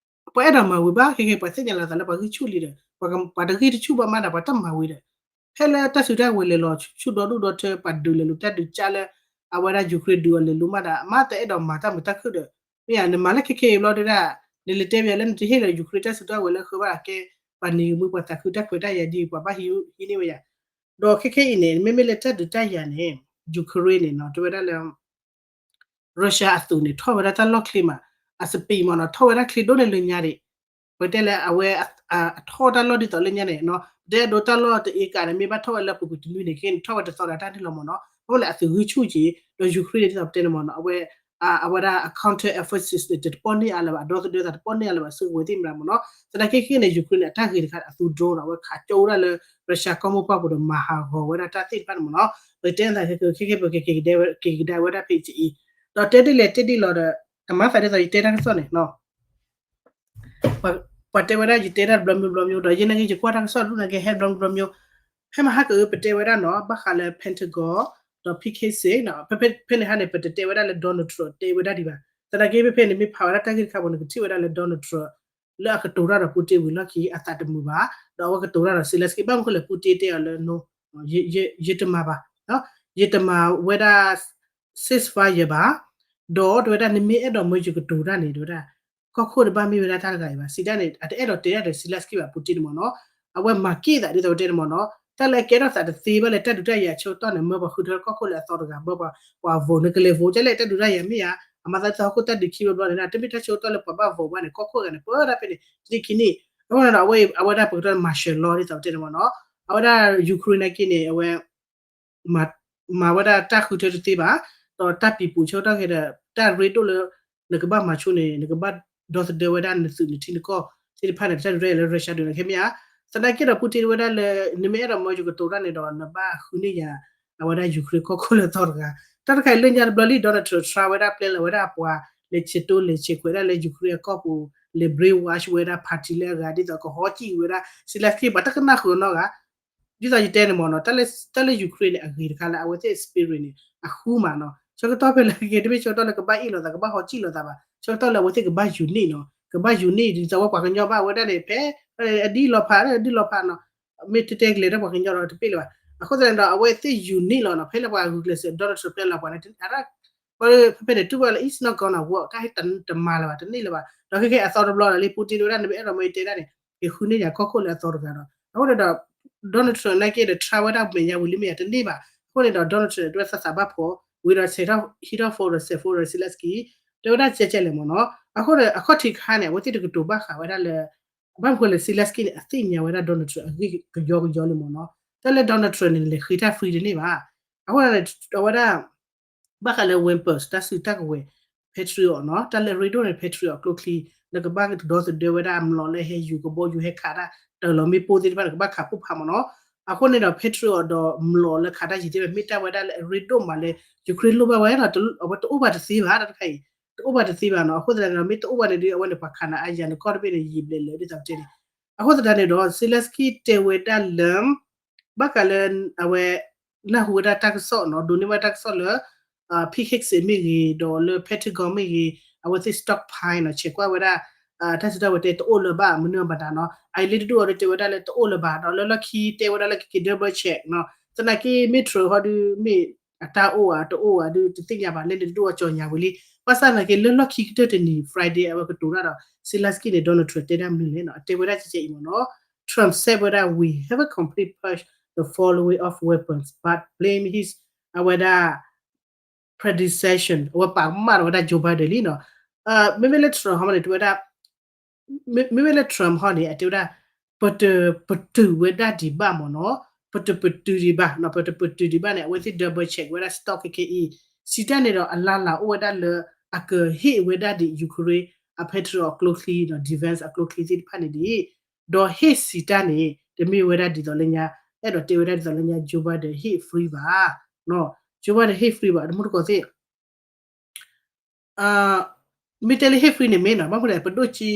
ပှၤအဲၣ်ဒိးမၤဝံၤဘၣ်, ခဲခဲ ပှၤသ့ၣ်ညါလီၤသးလၢပှၤဂံၢ်ဆူၣ်လံဒီး ပှၤတဂံၢ်တဆူၣ်ဘၣ်မးဒီး ပှၤတမၤဝံၤဒီး ဖဲလၢတၢ်စုတၢ်ဝဲၤလဲၤလီၤဆူၣ်ဒီဒူၣ်ဒီထၢ ပှၤဒုးလဲၤလူၤတၢ်ဒုးကၢ်လၢ အဝဲဒၣ် Ukraine ဒုးအီၤလဲၤလူၤမးဒီး မ့ၢ်တအဲၣ်ဒိးမၤတၢ်မုာ်တၢ်ခုၣ်ဒီး မ့ၢ်ဧါ နမၤလၢခဲခဲအံၤဘျီဒၣ် နလဲၤတဲပယီၤလၢနတဟ့ၣ်လီၤ Ukraine တၢ်စုတၢ်ဝဲၤလၢဃၢဘၣ်ကဲ ပှၤနံၤကမှံပှၤသးခုတၢ်ခွဲးတၢ်ယာ်ဒ်အံၤ ပှၤဘၣ်ဟံးန့ၢ်ဝဲယၤ, ဒီးခဲခဲအံၤန့ၣ် မ့မ့ၢ်လၢတၢ်ဒုးတၢ်ယၤန့ၣ် Ukraine န့ၣ်နီၤ တဲဝဲဒၣ်လၢ Russia အသုးန့ၣ် ထီၣ်ဝဲဒၣ်တၢ်လီၢ်ချ့မး, အ speed မးနီၤ ထီၣ်ဝဲဒၣ်ချ့ဒိၣ်န့ၢ်လၢညါဒံး, ပတဲလၢအဝဲ အထီၣ်တၢ်လီၢ်ဒ်သိးလၢညါန့ၣ်နီၤ ပတဲအဒိတၢ်လီၢ်တအ့ကးန့ၣ် မ့ၢ်ဘၣ်ထီၣ်ဝဲလၢပူၤကွံာ်တနွံန့ၣ် ခဲန့ၣ် ထီၣ်ဝဲတသီဒီးတၢ်န့ၣ်လီၤမးနီၤ, အဃိလၢအသုးဂံၢ်ဆူၣ်က့ၤ ဒီး Ukraine န့ၣ် ဒ်သိးပတဲန့ၣ်မးနီၤ အဝဲ အဝဲဒၣ်အ counter offensive န့ၣ် တပီၢ်န့ၢ်အါလၢၤဘၣ် ဒီသဒၢသးတပီၢ်န့ၢ်အါလၢၤဘၣ် စုကဝဲၤသ့ၣ်မတၤမးနီၤ, သနာ်က့ခဲန့ၣ် Ukraine န့ၣ် အတၢ်ဂ့ၤတခါအသူ drone ဒီး အဝဲခးကၠိဝဲဒၣ်လၢ Russia ကီၢ်မိၢ်ပှၢ်ပူၤဒီးမၤဟးဂီၤဝဲဒၣ်တၢ်သ့ၣ်တဖၣ်န့ၣ်မးနီၤ, ပတဲသးခဲကဲ ခဲကဲပကက့ၤကဒါဝဲဒၣ်ဖဲအံၤ, ဒီးတဲဒ်လဲၣ်တဲဒ်လဲၣ်ဒီး အမၤသးဒ်သိးယတဲတၢ်ကစီၣ်န့ၣ်နီၤ ပှၤတဲဝဲဒၣ်ယတဲတၢ်တဘျီမ့ၢ်ဘျီမ့ၢ် ဒီးယဲနာ်က့ယကွၢ်တၢ်ကစီၣ်ဒ်နာ်က့ဟဲဘျီမ့ၢ်ဘျီမ့ၢ်, ဖဲမဟါကအုပတဲဝဲဒၣ်နီၤ ဘၣ်ဃးလၢ Pentagon ဒီး ဖဲ ဖဲန့ၣ်ဟါန့ၣ် ပတတဲဝဲဒၣ်လၢ Donald Trump တဲဝဲဒၣ်ဒံးဘၣ်, သနာ်က့ဖဲဖဲန့ၣ် မ့ၢ်ဖးဝဲဒၣ်တၢ်ဂ့ၢ်တခါဘၣ် နကထံၣ်ဝဲဒၣ်လၢ Donald Trump လၢအကတိၤတၢ်ဒီး Putin ဝံၤလီၢ်ခံ အသးတမုာ်ဘၣ်, ဒီးအဝဲကတိၤတၢ်ဒီး Zelensky ဘၣ်မနုၤဃိလဲၣ် Putin တဲအီၤလၢ no ယတမၤဘၣ်, ယတမၤဝဲဒၣ် ceasefire ဘၣ်, ဒီးတဲဝဲဒၣ်နမ့ၢ်အဲၣ်ဒိးမၢယကတိၤတၢ်န့ၣ် တဲဝဲဒၣ် ကီၢ်ခိၣ်တဘၣ်မ့ၢ်ဝဲဒၣ်တၢ်တဂၤအံၤဘၣ်, စံးတၢ်န့ၣ် အတအဲၣ်ဒိးတဲဒၣ်ဒီး Zelensky ဘၣ် Putin န့ၣ်မးနီၤ, အဝဲမၤက့ၢ်သးဒ်သိးပတဲန့ၣ်မးနီၤ, တၢ်လၢအကဲထီၣ်သးတသ့ဘၣ်လၢတၢ်ဒုးတၢ်ယၤအဆၢကတီၢ်န့ၣ် မၢပှၤဃုထၢကီၢ်ခိၣ်လၢအသီတဂၤ မၢပှၤ ပှၤ vote န့ၣ် ကလဲၤ vote ကလဲၣ် တၢ်ဒုးတၢ်ယၤမ့ၢ်ဧါ, အမၤသးဒ်သိးဟီၣ်ခိၣ်တၢ်ဒုးခံဘျီဘျီန့ၣ် တမ့ၢ်တၢ်ဆၢကတီၢ်လၢပှၤဘၣ် vote ဘၣ်န့ၣ် ကီၢ်ခိၣ်တဂၤန့ၣ် ပၢတၢ်ဖဲန့ၣ် တနံၣ်ခံနံၣ်, အဃိန့ၣ်ဒီး အဝဲ အဝဲဒၣ်ပကတဲ martial law ဒ်သိးပတဲန့ၣ်မ့ၢ်နီၤ, အဝဲဒၣ် Ukraine နာ်က့န့ၣ် အဝဲ မၤဝဲဒၣ်တၢ်ဃုထၢတသ့ဘၣ်, ဒီးတၢ်ပံၤပူၤဆၢကတီၢ်ခဲဒီး တၢ်ရ့ဒိၣ်လၢ နကဘၣ်မၤဆိန့ၣ် နကဘၣ်ဒီသဒၢဝဲဒၣ်နသုးနထံနကီၢ်သ့ၣ်တဖၣ်န့ၣ် တၢ်ဒုးတၢ်ယၤလၢ Russia ဒုးန့ၣ် ခဲမ့ၢ်ဧါ, သနာ်က့ဒီး Putin ဝဲဒၣ်လၢ နမ့ၢ်အဲၣ်ဒိးမၢယကတိၤတၢ်န့ၣ်ဒီး နဘၣ်ဃုန့ၢ်ယၤ အဝဲဒၣ် Ukraine ကီၢ်ခိၣ်လၢအသီတဂၤ, တၢ်တခါအံၤလၢညါတဘျီလံ Donald Trump ဆါဝဲဒၣ် plan လီၤဝဲဒၣ်အပှၤ လဲၤဆဲးတိလဲၤဆဲးခွဲးဒၣ်လၢ Ukraine အကီၢ်ပူၤ လဲၤ brainwash ဝဲဒၣ် party လၢအဂၤ ဒ်သိးကဟီကံၣ်ဝဲဒၣ် Zelensky ဘၣ်တကနၣ်ဃုာ်နီတဂၤ ဒ်သိးယတဲန့ၣ်မ့ၢ်နီၤ တၢ်လၢ Ukraine န့ၣ် အဂ့ၤတခါလၢအဝဲသ့ၣ် spirit န့ၣ် အဃုမးနီၤ, ဆၢကတီၢ်ဖဲလၢက့ၤ တမ့ၢ်ဆၢကတီၢ်လၢကဘၣ်အ့ၣ်လိာ်သး ကဘၣ်ဟီကံၣ်လိာ်သးဘၣ်, ဆၢကတီၢ်လၢအဝဲသ့ၣ်ကဘၣ် unite နီၤ, ကဘၣ် unite ဒ်သိးဝဲပှၤကညီဘၣ်ဝဲဒၣ်န့ၣ် ဖဲ အဒ်လီၤဖး အဒ်လီၤဖးနီၤ, မ့ၢ်တဲတဲကလဲၤတၢ်ပှၤကညီဒီးတပ့ၢ်လၢၤဘၣ်, အဃိသတးန့ၣ်ဒီး အဝဲသ့ၣ် unite လီၤနီၤ, ဖဲလၢပှၤဂုာ်ကျဲးစၢး Donald Trump ဖဲလီၤပှၤန့ၣ် အ ဖဲန့ၣ်တူၢ်ဘၣ်လၢ it's not gonna work တၢ်ဟဲတမၤလၢၤဘၣ် တန့ၢ်လၢၤဘၣ်, ဒီးခဲခဲအသီတဘျီလီၤလံ Putin ဝဲဒၣ် နမ့ၢ်အဲၣ်ဒိးမၢယတဲဒၣ်န့ၣ် ကဃုန့ၢ်ယၤကီၢ်ခိၣ်လၢအသီတဂၤဒီး အဃိန့ၣ်ဒီး Donald Trump နာ်က့ဒီး ဆါဝဲဒၣ်မဲာ်ညါဝံၤလံမ့ၢ်ယၤတန့ၢ်ဘၣ်, အဃိန့ၣ်ဒီး Donald Trump န့ၣ် တဝဲသးသးဘၣ်ဖှီၣ် ဝံၤဒီး ဟံးထီၣ်ဖိဒီး စဲးဖိဒီး Zelensky တဲဝဲဒၣ်ကဲကဲလဲၣ်မ့ၢ်နီၤ, အဃိဒီး အခီၣ်ထံးခါန့ၣ် အဝဲသ့ၣ်တကတိၤဘၣ်ဃးဝဲဒၣ်လၢ ဘၣ်မနုၤဃိလၢ Zelensky န့ၣ် အသ့ၣ်ညါဝဲဒၣ် Donald Trump အဂ့ၢ်ကယီကယီလံမ့ၢ်နီၤ, တၢ်လၢ Donald Trump န့ၣ် လဲၤဃ့တၢ် free တန့ၢ်ဘၣ်, အဃိန့ၣ် အဝဲဒၣ် ဘၣ်ဃးလၢ weapons တၢ်စုတၢ်ကဝဲၤ Patriot နီၤ, တၢ်လၢအရ့ဒိၣ်န့ၣ် Patriot အကျိချံ လၢကဘၣ်ဒီသဒၢဝဲဒၣ် မျိာ်လၢဟဲယူၤကဘီယူၤ ဟဲခးတၢ်တၢ်လီၤမ့ၣ်ပိၢ်သ့ၣ်တဖၣ်န့ၣ် ကဘၣ်ခးပိၢ်ဖးမ့ၢ်နီၤ, အဃိန့ၣ်ဒီး Patriot ဒီးမျိာ်လၢခးတၢ်ယံၤသ့ၣ်တဖၣ် မ့ၢ်တၢ်ဝဲဒၣ်လၢအရ့ဒိၣ်မးလၢ Ukraine လိၣ်ဘၣ်ဝဲနီၤ, အဝဲတအိၣ်ဘၣ်တသ့ဘၣ် တၢ်တခါအံၤ တအိၣ်ဘၣ်တသ့ဘၣ်နီၤ, အဃိသတးန့ၣ်ဒီး မ့ၢ်တအိၣ်ဘၣ်န့ၣ်ဒီး အဝဲန့ၣ်ပှၤခးနၤအါယၤ နကီၢ်တဘ့ၣ်န့ၣ် ယံာ်ဘျဲၣ်လၢာ်ဒ်သိးပတဲန့ၣ်, အဃိသတးန့ၣ်ဒီး Zelensky တဲဝဲဒၣ်လၢ ဘၣ်ဃးလၢ အဝဲ နၢ်ဟူဝဲဒၣ်တၢ်ကစီၣ်နီၤ, ဒိးန့ၢ်ဝဲတၢ်ကစီၣ်လၢ Pete Hegseth မ့ၢ်ဂ့ၤ ဒီးလၢ Pentagon မ့ၢ်ဂ့ၤ အဝဲသ့ၣ် stockpile နီၤ, ဆဲးကွၢ်ဝဲဒၣ် တၢ်စုတၢ်ဝဲၤတဲတအိၣ်လၢၤဘၣ် မနုၤအဘၣ်တၢ်နီၤ, အအံၤလၢတဒူၣ်အီၤဒီးတဲဝဲဒၣ်လၢတအိၣ်လၢၤဘၣ်, ဒီးလၢလီၢ်ခံတဲဝဲဒၣ်လၢကက့ၤ double check နီၤ, သနာ်က့ မ့ၢ် Trump ဟီဒုး မ့ၢ်အတၢ်အိၣ်ဧါ တအိၣ်ဧါဒုး တသ့ၣ်ညါဘၣ် လၢန့ၣ်တဒူၣ်အီၤကၠီၣ်ညါဝံၤလံ, ဘၣ်ဆၣ်သနာ်က့ လၢလီၢ်ခံကတၢၢ်တနံၤ Friday အဝဲကတိၤတၢ်ဒီး Zelensky န့ၣ် Donald Trump တဲဒၣ်မနုၤလဲၣ်နီၤ, အတဲဝဲဒၣ်ကဲကဲအံၤမ့ၢ်နီၤ, Trump said ဝဲဒၣ် we have a complete purge the following of weapons but blame his အဝဲဒၣ် predecessor အဝဲပာ်ကမၣ်ဒီးဝဲဒၣ် Joe Biden လံနီၤ, မ့မ့ၢ်လၢ Trump ဟီမးန့ၣ် တဝဲဒၣ် မ့မ့ၢ်လၢ Trump ဟီန့ၣ် အတဲဝဲဒၣ် ပတပတုာ်ဝဲဒၣ်ဒံးဘၣ်မ့ၢ်နီၤ, ပတပတုာ်ဒံးဘၣ်နီၤ, ပတပတုာ်ဒံးဘၣ်န့ၣ် အဝဲသ့ၣ် double check ဝဲဒၣ် stock ခဲခဲအံၤ, စံးတၢ်န့ၣ်ဒီး အလၢ်လၢ်အိၣ်ဝဲဒၣ်လၢ အကဟ့ၣ်ဝဲဒၣ်ဒံး Ukraine အ Patriot အကျိချံဒီး defense အကျိချံသ့ၣ်တဖၣ်န့ၣ်ဒံး, ဒီးဟ့ၣ်စံးတၢ်န့ၣ် တမ့ၢ်ဝဲဒၣ်ဒ်သိးလၢညါ အဲၣ်ဒိးတဲဝဲဒၣ်ဒ်သိးလၢညါ Joe Biden ဟ့ၣ် free ဘၣ်, Joe Biden ဟ့ၣ် free ဘၣ် တမူတကိးသ့ၣ် မ့ၢ်တဲလၢဟ့ၣ် free န့ၣ်မ့ၢ်နီၤ, ဘၣ်မနုၤလဲၣ် ပဒိၣ်ကၠံ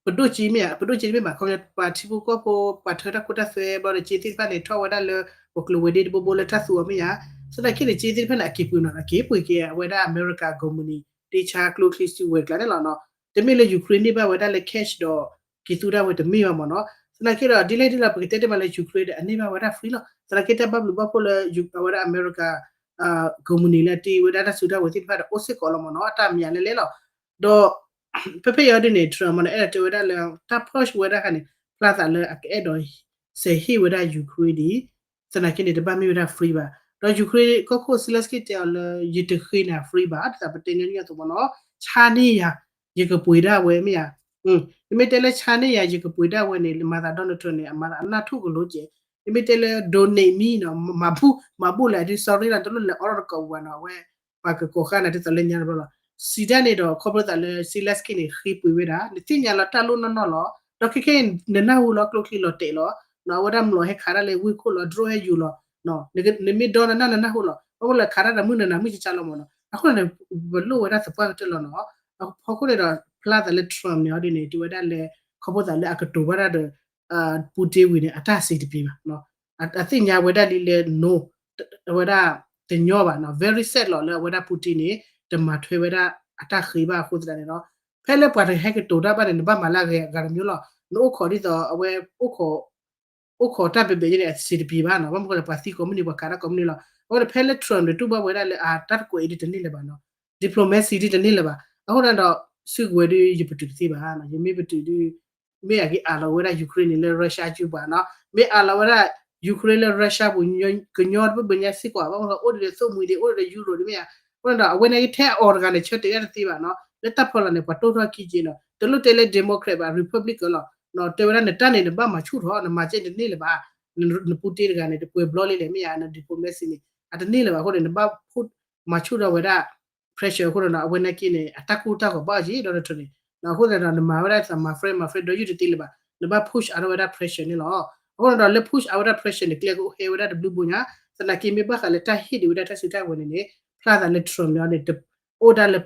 ပဒိၣ်ကၠံမ့ၢ်ဧါ, ပဒိၣ်ကၠံမ့ၢ်မး ခီပညီ ပှၤထံဖိကီၢ်ဖိ ပှၤထၢတၢ်ခိတၢ်သွဲဘျီဒီး ကၠံသ့ၣ်တဖၣ်န့ၣ် ထီၣ်ဝဲဒၣ်လၢ ပကျိၤဝဲၤဒ့တဘိဘိလၢတၢ်သူအီၤမ့ၢ်ဧါ, သနာ်က့န့ၣ် ကၠံသ့ၣ်တဖၣ်န့ၣ် အက့ၤပှ့ၤနီၤ, အက့ၤပှ့ၤက့ၤဝဲဒၣ် အမဲရကၤ ကုမ္ပဏီ ဒ့ဆါကျိချံစုဝဲၤကျါန့ၣ်လီၤနီၤ, တမ့ၢ်လၢ Ukraine န့ၢ်ဘၣ်ဝဲဒၣ်လၢ cash ဒီး က့ၤသူတၢ်ဝဲတမ့ၢ်ဘၣ်မ့ၢ်နီၤ, သနာ်က့ဒီး ဒ်လဲၣ်ဒ်လဲၣ် ပကတဲတ့ၢ်မးလၢ Ukraine ဒီး အန့ၢ်ဘၣ်ဝဲဒၣ် free လီၤ, သနာ်က့တၢ်ဘၣ်ဘျုးဘၣ်ဖှိၣ်လၢ အဝဲဒၣ်အမဲရကၤ ကုမ္ပဏီလၢအတ့ဝဲဒၣ်တၢ်စုတၢ်ဝဲၤသ့ၣ်တဖၣ်ဒီး အိၣ်စ့ၢ်ကီးလီၤမ့ၢ်နီၤ, အတၢ်မံၤလၢလဲၣ်လီၤ, ဒီး ဖဲဖဲအံၤဒ်န့ၣ် Trump မ့ၢ်နီၤ အဲၣ်ဒိးတဲဝဲဒၣ်လၢ တၢ် purge ဝဲဒၣ်ခါန့ၣ် ဖျါသးလၢအကအဲၣ်ဒိး စဲးဟ့ၣ်ဝဲဒၣ် Ukraine ဒံး, သနာ်က့န့ၣ် တဘၣ်မ့ၢ်ဝဲဒၣ် free ဘၣ်, ဒီး Ukraine ကီၢ်ခိၣ် Zelensky တဲအီၤလၢ ယတဃ့နၤ free ဘၣ်, ဒ်သိးပတဲညီနုၢ်အသိးမ့ၢ်နီၤ, ဆါန့ၢ်ယၤ ယကပှ့ၤဒၣ်ဝဲမ့ၢ်ဧါ, နမ့ၢ်တဲလၢဆါန့ၢ်ယၤ ယကပှ့ၤဒၣ်ဝဲန့ၣ် မၤသး Donald Trump န့ၣ် အမၤသးအနၢ်ထူၣ်ကလိကဲး, နမ့ၢ်တဲလၢ donate me နီၤ, မၤဘူၣ် မၤဘူၣ်လဲၣ်ဒ် sorry လီၤ တလိၣ်လဲၤအီထီၣ်တကိးပူၤဘၣ်နီၤ, အဝဲ ပှၤကကိးဃာ်နၤဒ်သိးလၢညါတဘျီလီၤ, စံးတၢ်န့ၣ်ဒီး ခီဖျိသးလၢ Zelensky န့ၣ် ဃ့ပှ့ၤဝဲဒၣ်, နသ့ၣ်ညါလီၤတၢ်လိၣ်နီၢ်နီၢ်လီၤ, ဒီးခဲခဲအံၤ နနၢ်ဟူလီၤ ကျိချံလီၤတဲာ်လီၤ, အဝဲဒၣ်မျိာ်ဟဲခးတၢ်လၢဝ့ၢ်ခိၣ်လီၤ drone ဟဲယူၤလီၤ, နမ့ၢ်ဒီနနၢ်နနၢ်ဟူလီၤ, အဃိလၢခးတၢ်ဒီးမုၢ်နနၤမုၢ်ကကၢလီၤမ့ၢ်နီၤ, အဃိန့ၣ် ပလိၣ်ဝဲဒၣ်သပှၢ်ကတၢၢ်လီၤနီၤ, အဖီခိၣ်န့ၣ်ဒီး ဖျါသးလၢ Trump န့ၣ် အီၤဒ်န့ၣ် တဲဝဲဒၣ်လၢ ခီဖျိသးလၢအကတိၤဘၣ်တၢ်ဒီး Putin ဝံၤန့ၣ် အတၢ်စံးတပျ့ၤဘၣ်, အသ့ၣ်ညါဝဲဒၣ်လံလၢ no အဝဲဒၣ်တညီဘၣ်နီၤ, very sad လီၤလၢအဝဲဒၣ် Putin န့ၣ် တမၤထွဲဝဲဒၣ်အတၢ်ဃ့ဘၣ်အဃိသတးန့ၣ်ဒီး ဖဲလၢပှၤတဟဲကတိၤတၢ်ဘၣ်န့ၣ် နဘၣ်မၤလၢအဂၤတမျိုးလီၤ, နအိၣ်ခိးဒ်သိးအဝဲ အိၣ်ခိးတၢ်ဘဲဘဲန့ၣ် အစံးတပျ့ၤဘၣ်နီၤ, ဘၣ်မနုၤဃိလဲၣ် ပှၤသံကိးမုၢ်နံၤ ပှၤခးတၢ်ကိးမုၢ်နံၤလီၤ, အဃိန့ၣ် ဖဲလၢ Trump န့ၣ် တူၢ်ဘၣ်ဝဲဒၣ်လၢအတၢ်တကွဲးအံၤဒ် တန့ၢ်လၢၤဘၣ်နီၤ, diplomacy ဒ်တန့ၢ်လၢၤဘၣ်, အဃိန့ၣ်ဒီး စုကဝဲၤဒ်ယပတုာ်တသ့ဘၣ်, ယမ့ၢ်ပတုာ်ဒ် မ့ၢ်အက့ၤအးလီၤဝဲဒၣ် Ukraine န့ၣ်လၢ Russia ကၠူပှၤနီၤ, မ့ၢ်အးလီၤဝဲဒၣ် Ukraine လၢ Russia ပူၤ ကညီတဘ့ၣ်ဘ့ၣ်ညါစ့ၢ်ကီး ဘၣ်မနုၤဃိ အိၣ်ဒံးဒီးသိၣ်မှံၤဒံး အိၣ်ဒံးဒီး Euro ဒံးမ့ၢ်ဧါ. အဃိန့ၣ်ဒီး အဝဲန့ၣ်ထဲအီၤတဂၤန့ၣ် ဆၢတဲာ်တၢ်တသ့ဘၣ်နီၤ. လၢတၢ်ဖျီလာ်န့ၣ် ပှၤတိၢ်ထီၣ်ခံက့နီၤ. တလိၣ်တဲလၢ Democrat ဘၣ် Republican လီၤ. တဲဝဲဒၣ်နတၢ်န့ၣ် နဘၣ်မၤဆူၣ်ထီၣ် နမၤကဲတန့ၢ်လၢၤဘၣ်. န Putin တဂၤန့ၣ် တပှဲၤဘျီလံလဲၣ် မ့ၢ်ဧါ. န diplomacy န့ၣ် အတန့ၢ်လၢၤဘၣ်အဃိန့ၣ် နဘၣ် မၤဆူၣ်ထီၣ်ဝဲဒၣ် pressure အဃိန့ၣ်ဒီး အဝဲနာ်က့န့ၣ် အတၢ်ကိၢ်တၢ်ဂီၤဘၣ်အီၤက့ ဒီးတထၢန့ၣ် အဃိသတးဒီး နမၤဝဲဒၣ်သး my friend my friend ဒီးယုၢ်တသ့လၢၤဘၣ်. နဘၣ် push အါထီၣ်ဝဲဒၣ် pressure န့ၣ်လီၤ. အဃိန့ၣ်ဒီး လၢ push အါဝဲဒၣ် pressure န့ၣ် ကျဲကဟဲဝဲဒၣ်တဘျုးဘိညါ, သနာ်က့မ့ၢ်ဘၣ်ဃးလၢတၢ်ဟ့ၣ်ဒံးဝဲဒၣ်တၢ်စုတၢ်ဝဲၤန့ၣ်န့ၣ် ဖျါသးလၢ Trump န့ၣ်န့ၣ် တအိၣ်ဒၣ်လၢ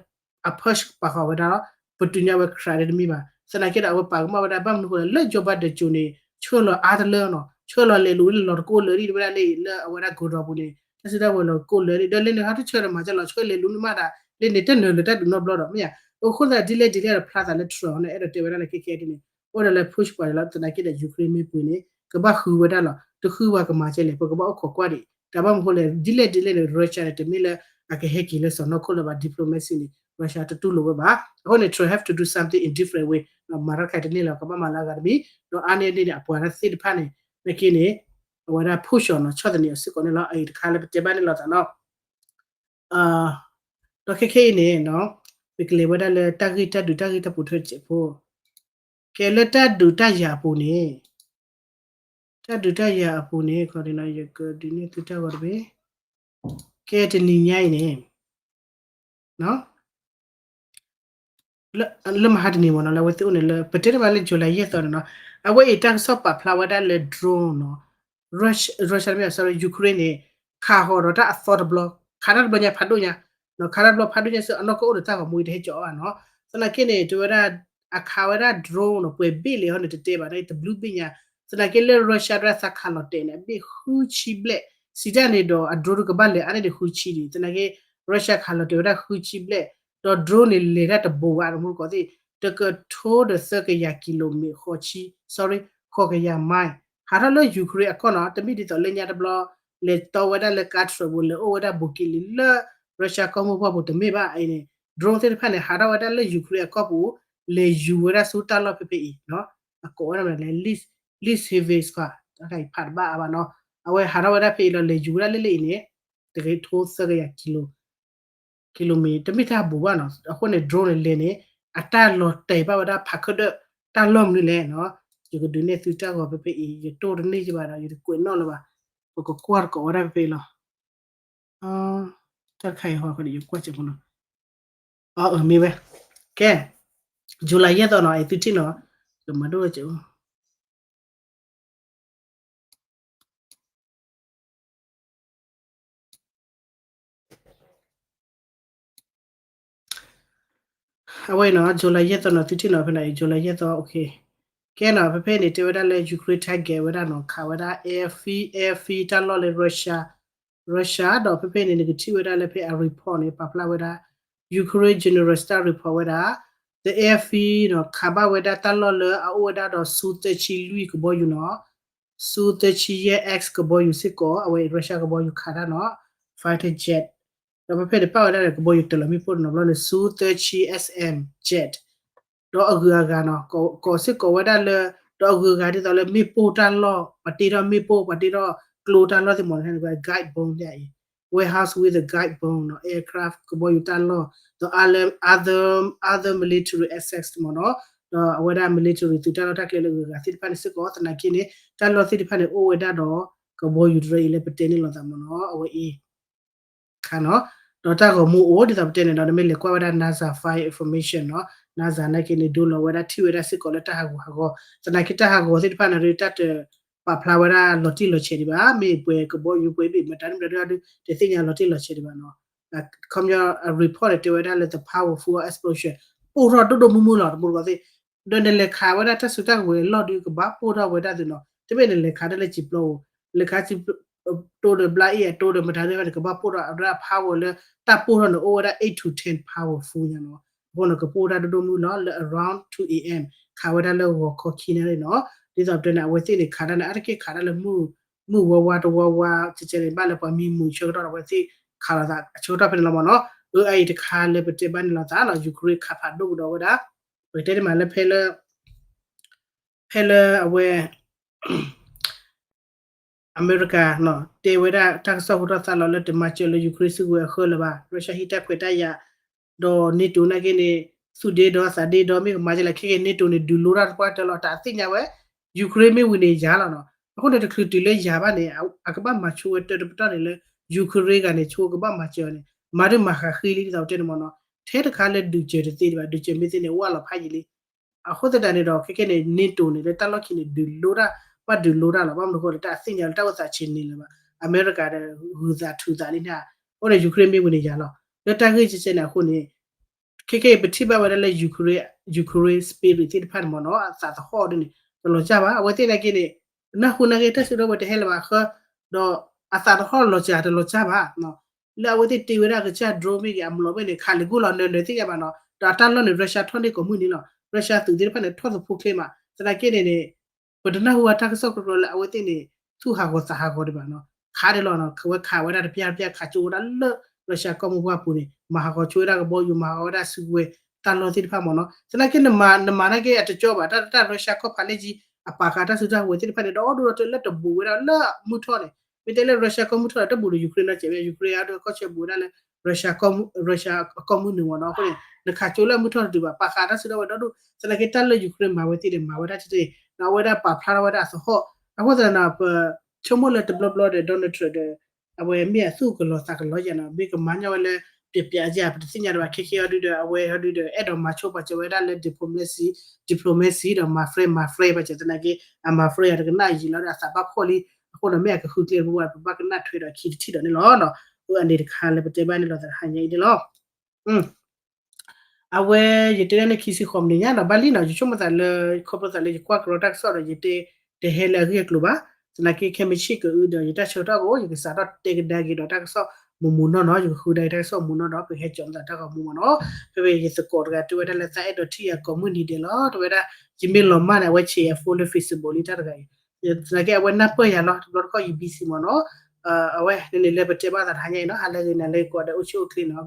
အ push ပာ်ဃာ်ဝဲဒၣ်လီၤ. ပတုၤညါဝဲ cry တမံၤဘၣ်. သနာ်က့ဒီး အဝဲပာ်ကမၣ်ဝဲဒၣ် ဘၣ်မနုၤဃိလဲၣ် လၢ Joe Biden ကၠိၤန့ၣ် ဆှၢလီၤအါတလၢနီၤ, ဆှၢလီၤလဲၤလူၤလၢလီၤတကိၢ်လၢာ်ဒံးဝဲဒၣ်လၢ လၢအဝဲဒၣ် ကီၤဒီပူၤန့ၣ် တၢ်စုတၢ်ဝဲၤလီၤတကိၢ်လၢာ်ဒံး ဒီးလၢန့ၣ်ဟီတဆၢဒီးမၤကလီၤ ဆှၢလဲၤလူၤန့ၣ်မးဒၣ် လၢန့ၣ်တနၢၤလၢတၢ်ဒုးနီတဘျီဒီး မ့ၢ်ဧါ. အဃိသတးဒ်လဲၣ်ဒ်လဲၣ်ဒီး ဖျါသးလၢ Trump န့ၣ် အဲၣ်ဒိးတဲဝဲဒၣ်လၢခဲခဲဒ်န့ၣ် အိၣ်ဒီးလၢ push ပှၤန့ၣ်လီၤ. သနာ်က့ဒီး Ukraine မ့ၢ်ပှ့ၤန့ၣ် ကဘၣ်ဃုဝဲဒၣ်လီၤ. တဃုဝဲကမၤကဲလဲၣ် ပကဘၣ်အိၣ်ခိးကွၢ်ဒံး. တၢ်ဘၣ်မနုၤဃိလဲၣ် ဒ်လဲၣ်ဒ်လဲၣ်န့ၣ် Russia န့ၣ် တမ့ၢ်လၢအကဟဲက့ၤလၢစီၢ်နီၤခိၣ်လၢၤဘၣ် diplomacy န့ၣ် Russia တတူၢ်လိာ်ဝဲဘၣ်. အဃိန့ၣ် Trump have to do something in different way မၤထီၣ်တခါတန့ၢ်လၢၤ ကဘၣ်မၤလၢအဂၤတမံၤ ဒီးအါန့ၢ်ဒ်န့ၣ် အပှၤသ့ၣ်တဖၣ်န့ၣ် နာ်က့န့ၣ် အဝဲဒၣ် push အီၤနီၤ ဆီၣ်သနံးအီၤစ့ၢ်ကီးန့ၣ်လီၤ. အအံၤတခါလၢပတဲဘၣ်န့ၣ်လီၤသးနီၤ ဒီးခဲခဲအံၤန့ၣ် ပကလဲၤဝဲဒၣ်လၢတၢ်ဂ့ၢ်တၢ်ဒုးတၢ်ဂ့ၢ်တၢ်ပူၤထွဲတစဲးဖိ ကဲလၢတၢ်ဒုးတၢ်ယၤအပူၤန့ၣ် တၢ်ဒုးတၢ်ယၤအပူၤန့ၣ် ခီဒ်နီၤ ယကဒုးနဲၣ်သုတၢ်ဂီၤတဘ့ၣ် ကဲတနံၤညါအံၤန့ၣ် လၢမဟါတနံၤမ့ၢ်နီၤ လၢအဝဲသ့ၣ်အိၣ်န့ၣ်လၢ ပတဲတမံၤလၢ July ယဲၢ်သီန့ၣ်နီၤ အဝဲအံၤတၢ်ကစီၣ်ပာ်ဖျါဝဲဒၣ်လၢ drone နီၤ Russia မ့ၢ် sorry Ukraine န့ၣ် ခးဃီၤဒီးတၢ်အသီတဘျီ ခးတၢ်တဘျီညါဖးဒိၣ်ညါ ခးတၢ်တဘျီဖးဒိၣ်ညါစ့ၢ် အနီၢ်ကအိၣ်ဒီးတၢ်ဂီၤမူအံၤတဟဲကၠီၤအီၤဘၣ်နီၤ သနာ်က့န့ၣ် တဲဝဲဒၣ် အခးဝဲဒၣ် drone နီၤ ပှဲၤဘ့ၣ်လဲၣ်ဟီန့ၣ် တတဲဘၣ် တဘျုးဘ့ၣ်ညါ သနာ်က့လၢ Russia ဒၣ်သးခးလီၤတဲာ်န့ၣ် အဘ့ၣ်ဃုဆံဘျဲၣ် စံးတၢ်န့ၣ်ဒီး အ drone ကဘၣ်လဲၤအါန့ၢ်ဒံးဃုဆံဒံး သနာ်က့ Russia ခးလီၤတဲာ်ဝဲဒၣ်ဃုဆံဘျဲၣ် ဒီး drone န့ၣ်လဲၤတၢ်တဘိးဘၣ် တမူတကိးသ့ၣ် တကထိဒီးသၢကယၤကံလိမ့ၣ် ဃိးဆံ sorry ဃိးကယၤ mile ဟးထီၣ်လၢ Ukraine အကီၢ်နီၤ တမ့ၢ်ဒ်သိးလၢညါတဘျီ လဲၤတီဝဲဒၣ်လၢကါထြၢးပူၤ လဲၤအိၣ်ဝဲဒၣ်ဘူးက့လံလၢ Russia ကီၢ်မိၢ်ပှၢ်ပူၤတမ့ၢ်ဘၣ်အံၤန့ၣ် drone သ့ၣ်တဖၣ်န့ၣ် ဟးထီၣ်ဝဲဒၣ်လၢ Ukraine အကီၢ်ပူၤ လဲၤယူၤဝဲဒၣ်ဆူတၢ်လီၢ်ဖဲဖဲအံၤ အကိးဝဲဒၣ်လဲၣ် Lysychansk တၢ်ဖးတဘၣ်အါဘၣ်နီၤ အဝဲဟးထီၣ်ဝဲဒၣ်ဖဲအံၤလီၤ လဲၤယူၤဝဲဒၣ်လၢလၢအံၤန့ၣ် တကထိသၢကယၤကံလိ ကံလိမ့ၣ် တမ့ၢ်တၢ်ဘူးဘၣ်နီၤ အဃိန့ၣ် drone န့ၣ်လဲၤန့ၣ် အတၢ်လီၤတဲာ်ဘၣ်ဝဲဒၣ်ဖးခၢၣ်ဒၢၣ် တၢ်လီၢ်မနုၤလဲၣ်နီၤ ယကဒုးနဲၣ်သုတၢ်ဂီၤဖဲဖဲအံၤ ယတိၢ်တန့ၢ်ယဘၣ်ဒီး ယတကွဲးနီၣ်လၢၤဘၣ် ပကကွၢ်တကိးဝဲဒၣ်ဖဲဖဲအံၤလီၤ တၢ်တခါအံၤဟီခီဒီး ယကွၢ်စဲးဖိနီၤ အမ့ၢ်ဝဲ ကဲ July ယဲၢ်သီနီၤ အဲၣ်သုထံၣ်နီၤ ကမၤဒိၣ်ဝဲစဲး အဝဲနီၤ July ယဲၢ်သီနီၤ သုထံၣ်နီၤ ဖဲန့ၣ် July ယဲၢ်သီ ကဲနီၤ ဖဲဖဲန့ၣ် တဲဝဲဒၣ်လၢ Ukraine target ဝဲဒၣ်နီၤ ခးဝဲဒၣ် airfield airfield တၢ်လီၢ်လၢ Russia Russia ဒီးဖဲဖဲန့ၣ် နကထံၣ်ဝဲဒၣ်လၢဖဲအ report န့ၣ် ပာ်ဖျါဝဲဒၣ် Ukraine General Staff report ဝဲဒၣ် the airfield နီၤ ခးဘၣ်ဝဲဒၣ်တၢ်လီၢ်လၢအအိၣ်ဝဲဒၣ်ဒီး Su သၢဆံလွံၢ်ကဘီယူၤနီၤ Su သၢဆံယဲၢ် X ကဘီယူၤစ့ၢ်ကီး အဝဲ Russia ကဘီယူၤခးတၢ်နီၤ fighter jet ဒီးဖဲဖဲန့ၣ် ပာ်ဝဲဒၣ်ဒီးကဘီယူၤတၢ်လီၢ်မ့ၣ်ပိၢ်တနီၤဘျီန့ၣ် Su သၢဆံ SM jet ဒီးအဂုၤအဂၤနီၤ ကိးစ့ၢ်ကီးဝဲဒၣ်လၢ ဒီးအဂုၤအဂၤဒ်သိးလၢမ့ၣ်ပိၢ်တၢ်လီၢ် ပှၤတ့ထီၣ်မ့ၣ်ပိၢ် ပှၤတ့ထီၣ်ကျိတၢ်လီၢ်သ့ၣ်မနုၤန့ၣ် guide bomb ဒ်အံၤ warehouse with a guide bomb နီၤ aircraft ကဘီယူၤတၢ်လီၢ် ဒီး other other military assets မ့ၢ်နီၤ ဒီးအဝဲဒၣ် military သုးတၢ်လီၢ်တၢ်ကျဲလၢအဂုၤအဂၤသ့ၣ်တဖၣ်န့ၣ်စ့ၢ်ကီး သနာ်က့န့ၣ် တၢ်လီၢ်သ့ၣ်တဖၣ်န့ၣ် အိၣ်ဝဲဒၣ်ဒီး ကဘီယူၤတရၢအံၤလၢပတဲန့ၣ်လိာ်သးမ့ၢ်နီၤ အဝဲအံၤ ခါနီၤ ဒီးတၢ်ဂီၤမူအိၣ်ဒ်သိးပတဲန့ၣ်ဒီး နမ့ၢ်လဲၤကွၢ်ဝဲဒၣ် NASA fire information နီၤ NASA နာ်က့န့ၣ် ဒိလီၤဝဲဒၣ်ထံၣ်ဝဲဒၣ်စ့ၢ်ကီးလၢတၢ်ဟးဂူာ်ဟးဂီၤ သနာ်က့တၢ်ဟးဂီၤသ့ၣ်တဖၣ်န့ၣ်ဒီး တၢ်တပာ်ဖျါဝဲဒၣ်လီၤတံၢ်လီၤဆဲးဒံးဘၣ် မ့ၢ်ပှဲၤကဘီယူၤပှဲၤဘ့ၣ်မတၤတမံၤဒီး တသ့ၣ်ညါလီၤတံၢ်လီၤဆဲးဒံးဘၣ်နီၤ ခီပညီ report န့ၣ် တဲဝဲဒၣ်လၢ the powerful explosion ပိၢ်ထီၣ်ဒိၣ်ဒိၣ်မုၢ်မုၢ်လီၤ တမူတကိးသ့ၣ် ဒီးနလဲၤခးဝဲဒၣ်တၢ်စုတၢ်ကဝဲၤအလီၢ်ဒီး ကဘၣ်ပိၢ်ထီၣ်ဝဲဒၣ်သုးနီၤ တမ့ၢ်နလဲၤခးဒၣ်လၢစံာ်ပျီဧိၤ လဲၤခးစံာ်ပျီ တိဒီးဘျါအ့ၣ်အတိဒီးမတၤဒ်န့ၣ် ကဘၣ်ပိၢ်ထီၣ်ဝဲဒၣ် power လၢတၢ်ပိၢ်ထီၣ်န့ၣ် အိၣ်ဝဲဒၣ် eight to ten powerful ညါနီၤ အဃိန့ၣ် ကပိၢ်ဝဲဒၣ်ဒိၣ်ဒိၣ်မုၢ်လီၤ လၢ around two A M ခးဝဲဒၣ်လၢဂီၤခီခံနၣ်ရံၣ်နီၤ ဒ်သိးပတဲန့ၣ် အဝဲသ့ၣ်န့ၣ် ခးဒၣ်န့ၣ် အါတက့ၢ်ခးဒၣ်လၢ မုၢ်ဝါဝါတဝါဝါ ကဲကဲန့ၣ် ဘၣ်လၢပှၤမံမုာ်ဆၢကတီၢ်ဒီး အဝဲသ့ၣ်ခးလီၤသးအဆၢကတီၢ်ဖဲန့ၣ်လီၤမ့ၢ်နီၤ အအံၤတခါလၢပတဲဘၣ်န့ၣ်လီၤသးနီၤ Ukraine ခးဖးဒိၣ်ကဒီးဝဲဒၣ် ပကတဲန့ၣ်မးလၢဖဲလၢ ဖဲလၢအဝဲ အမဲရကၤ တဲဝဲဒၣ်တၢ်ကစီၣ်ဟူထီၣ်သါလီၤလၢတမၤစၢၤလၢ Ukraine စုကဝဲၤအဃၢလၢၤဘၣ်, Russia ဟံးတၢ်ခွဲးတၢ်ယာ်, ဒီး NATO နာ်က့န့ၣ် သူၣ်ဒ့ဒီသးဒ့ဒီမ့ၢ်ကမၤကလဲၣ် ခဲက့ၤ NATO န့ၣ် ဒုးလိတၢ်သပှၢ်တၢၢ်လီၤ တၢ်အသ့ၣ်ညါဝဲ Ukraine မ့ၢ်ဝံၤန့ၣ်ယၤလီၤနီၤ. အဃိန့ၣ် တချုးတုၤလၢယၤဘၣ်န့ၣ် အကဘၣ်မၤဆိဝဲတၢ်တပတီၢ်န့ၣ်လၢ Ukraine ဂၤန့ၣ် ဆိကဘၣ်မၤစၢၤအီၤန့ၣ် မၤဒုးမၤဃးဃ့လံ ဒ်သိးပတဲန့ၣ်မ့ၢ်နီၤ. ထဲတခါလၢဒုးစၢၤတသ့ဒံးဘၣ်, ဒုးစၢၤမ့ၢ်သ့န့ၣ် ဝၢ်လီၤဖးယံာ်လံ. အဃိသတးန့ၣ်ဒီး ခဲက့ၤန့ၣ် NATO န့ၣ် လၢတၢ်လီၢ်ခံန့ၣ် ဒုးလိတၢ် ဘၣ်ဒုးလိတၢ်လီၤ. ဘၣ်မနုၤအဃိလဲၣ် တၢ်အသ့ၣ်ညါလၢတၢ်အိၣ်သးဆံးန့ၣ်လၢၤဘၣ်. အမဲရကၤဒီး ဂုၤသးထုးသးလံန့ၣ်, အိၣ်ဒီး Ukraine မ့ၢ်ဝံၤန့ၣ်ယၤလီၤ. လၢတၢ်ဂ့ၢ်ကဲကဲန့ၣ်အဃိန့ၣ် ခဲက့ၤပထံၣ်ဘၣ်ဝဲဒၣ်လၢ Ukraine, Ukraine spirit သ့ၣ်တဖၣ်န့ၣ်မ့ၢ်နီၤ အသးသဟီၣ်ဒ်န့ၣ် တလီၤစၢ်ဘၣ်. အဝဲသ့ၣ်နာ်က့န့ၣ် နၢ်ဟူနာ်က့ တၢ်စုဒီဝဲတဟဲလၢၤဘၣ်ဃၢ, ဒီးအသးသဟီၣ်လီၤစၢ်တလီၤစၢ်ဘၣ်. လၢအဝဲသ့ၣ်တ့ဝဲဒၣ်ကစၢ် drone မ့ၢ်ဂ့ၤ အမျိာ်မ့ၢ်န့ၣ် ခးလံာ်ကိၢ်လီၤနၢၤနၢၤသ့ၣ်ညါဘၣ်နီၤ. ဒီးအတၢ်လီၢ်န့ၣ် Russia ထီၣ်န့ၢ်ကိးမုၢ်နံၤလီၤ. Russia သုးသ့ၣ်တဖၣ်န့ၣ် ထီၣ်သဖိချ့မး. သနာ်က့န့ၣ်န့ၣ် ပတနၢ်ဟူဘၣ်တၢ်ကစီၣ်ကရၢလၢအဝဲသ့ၣ်န့ၣ် သူၣ်ဟးဂီၤသးဟးဂီၤဒံးဘၣ်နီၤ. ခးဒံးလီၤနီၤ, ဝဲခးဝဲဒၣ်တပျၢ်တပျၢ် ခးကၠိဝဲဒၣ်လၢ Russia ကီၢ်မုၢ်ပှၢ်ပူၤန့ၣ် မၤဟးဂီၤဆိဝဲဒၣ်ကဘီယူၤ မၤဟးဂီၤဝဲဒၣ်စုကဝဲၤတၢ်လီၢ်သ့ၣ်တဖၣ်မ့ၢ်နီၤ. သနာ်က့ နမၤနာ်က့အတကၠီဘၣ် တၢ် Russia ကီၢ်ဖးလဲၣ်ကံ အပာ်ဃာ်တၢ်စုတၢ်ဝဲၤသ့ၣ်တဖၣ်န့ၣ် ဒီဒိၣ်ဒီထၢလၢတဘူးဝဲဒၣ်လၢမုၢ်ထီၣ်န့ၣ် မ့ၢ်တဲလၢ Russia ကီၢ်မုၢ်ထီၣ်ဒီး တဘူးဒီး Ukraine နီတစဲးဘၣ်. Ukraine အဒိကီၢ်ဆၢဘူးဝဲဒၣ်လၢ Russia ကီၢ်မုၢ်နုာ်မ့ၢ်နီၤ. အဃိန့ၣ် နခးကၠိလၢအမုၢ်ထီၣ်တတုၤဘၣ် ပာ်ဃာ်တၢ်စုဒီဝဲၤဒီဒိၣ်. သနာ်က့တၢ်လၢ Ukraine မၤဝဲသ့ၣ်န့ၣ် မၤဝဲဒၣ်တသ့, ဒီးအဝဲဒၣ်ပာ်ဖျါထီၣ်ဝဲဒၣ်အသဟီၣ်. အဃိသတးဒီး ပဆိကမိၣ်လၢတဘျီဘျီဒီး Donald Trump ဒီး အဝဲမ့ၢ်အသူၣ်ကလီၤသးကလီၤယဲနီၤ မ့ၢ်ကမၤညီဝဲလၢ ပျဲးပျဲးအယဲၢ် ပတသ့ၣ်ညါဒံးဘၣ် ခဲကဲအီၤဒုဒီး အဝဲအီၤဒုဒီး အဲၣ်ဒိးမၤဆိပာ်စၢၤဝဲဒၣ်လၢ diplomacy, diplomacy ဒီးမၤ friend မၤ friend ပာ်စၢၤသနာ်က့ အမၤ friend အတကနၣ်ယံာ်လီၤဒီးအသးဘၣ်ဖှီၣ်လံ. အဃိဒီးမ့ၢ်အကဃုကျဲတဘိဝဲ ပဘၣ်ကနၣ်ထွဲဒီးခံတထံၣ်ဒီးန့ၣ်လီၤ. အန့ၣ်တခါလၢပတဲဘၣ်န့ၣ်လီၤ သးတဟါညါအံၤန့ၣ်လီၤ. အဝဲ ယတဲဒၣ်န့ၣ် ခံဆံဃိးမံးနံးညါနီၤ ဘၣ်လံနီၤ ယဆိကမိၣ်သးလၢ ခီဖျိသးလၢယကွၢ်ကရီတၢ်ကစီၣ်ဒီး ယတဲ တဟဲလၢအဂ့ၢ်အကျိၤဘၣ်. သနာ်က့ ခဲမုၢ်ဆ့ၣ်ကအုဒီး ယတၢ်ဆၢကတီၢ်ကအိၣ် ယကစးထီၣ်တဲကဒါက့ၤဒီးတၢ်ကစီၣ်မူးမူးနီၢ်နီၢ် ယကဃုဒါက့ၤတၢ်ကစီၣ်မူးနီၢ်ဒီး ပဟဲကၠီၤမသးတၢ်ဂီၤမူမ့ၢ်နီၤ. ဖဲဖဲယသကိးတဂၤတဲဝဲဒၣ်လၢ သးအဲၣ်ဒိးထံၣ်ယၤကိးမုၢ်နံၤဒဲးလီၤ တဲဝဲဒၣ် ယမ့ၢ်လီၤမၢ်န့ၣ် အဝဲဆဲးယၤ phone လၢ Facebook လံတၢ်တဂၤအံၤ သနာ်က့အဝဲနၢ်ပၢၢ်ယၤလီၤ တဘျီတခီၣ်ယ busy မ့ၢ်နီၤ. အဝဲန့ၣ်န့ၣ်လၢပတဲဘၣ်သးတဟါညါအံၤနီၤ ဟါလၢဂ့ၤနၤလၢဂ့ၤကိးဂၤဒဲးအိၣ်ဆူၣ်အိၣ်ချ့နီၤ.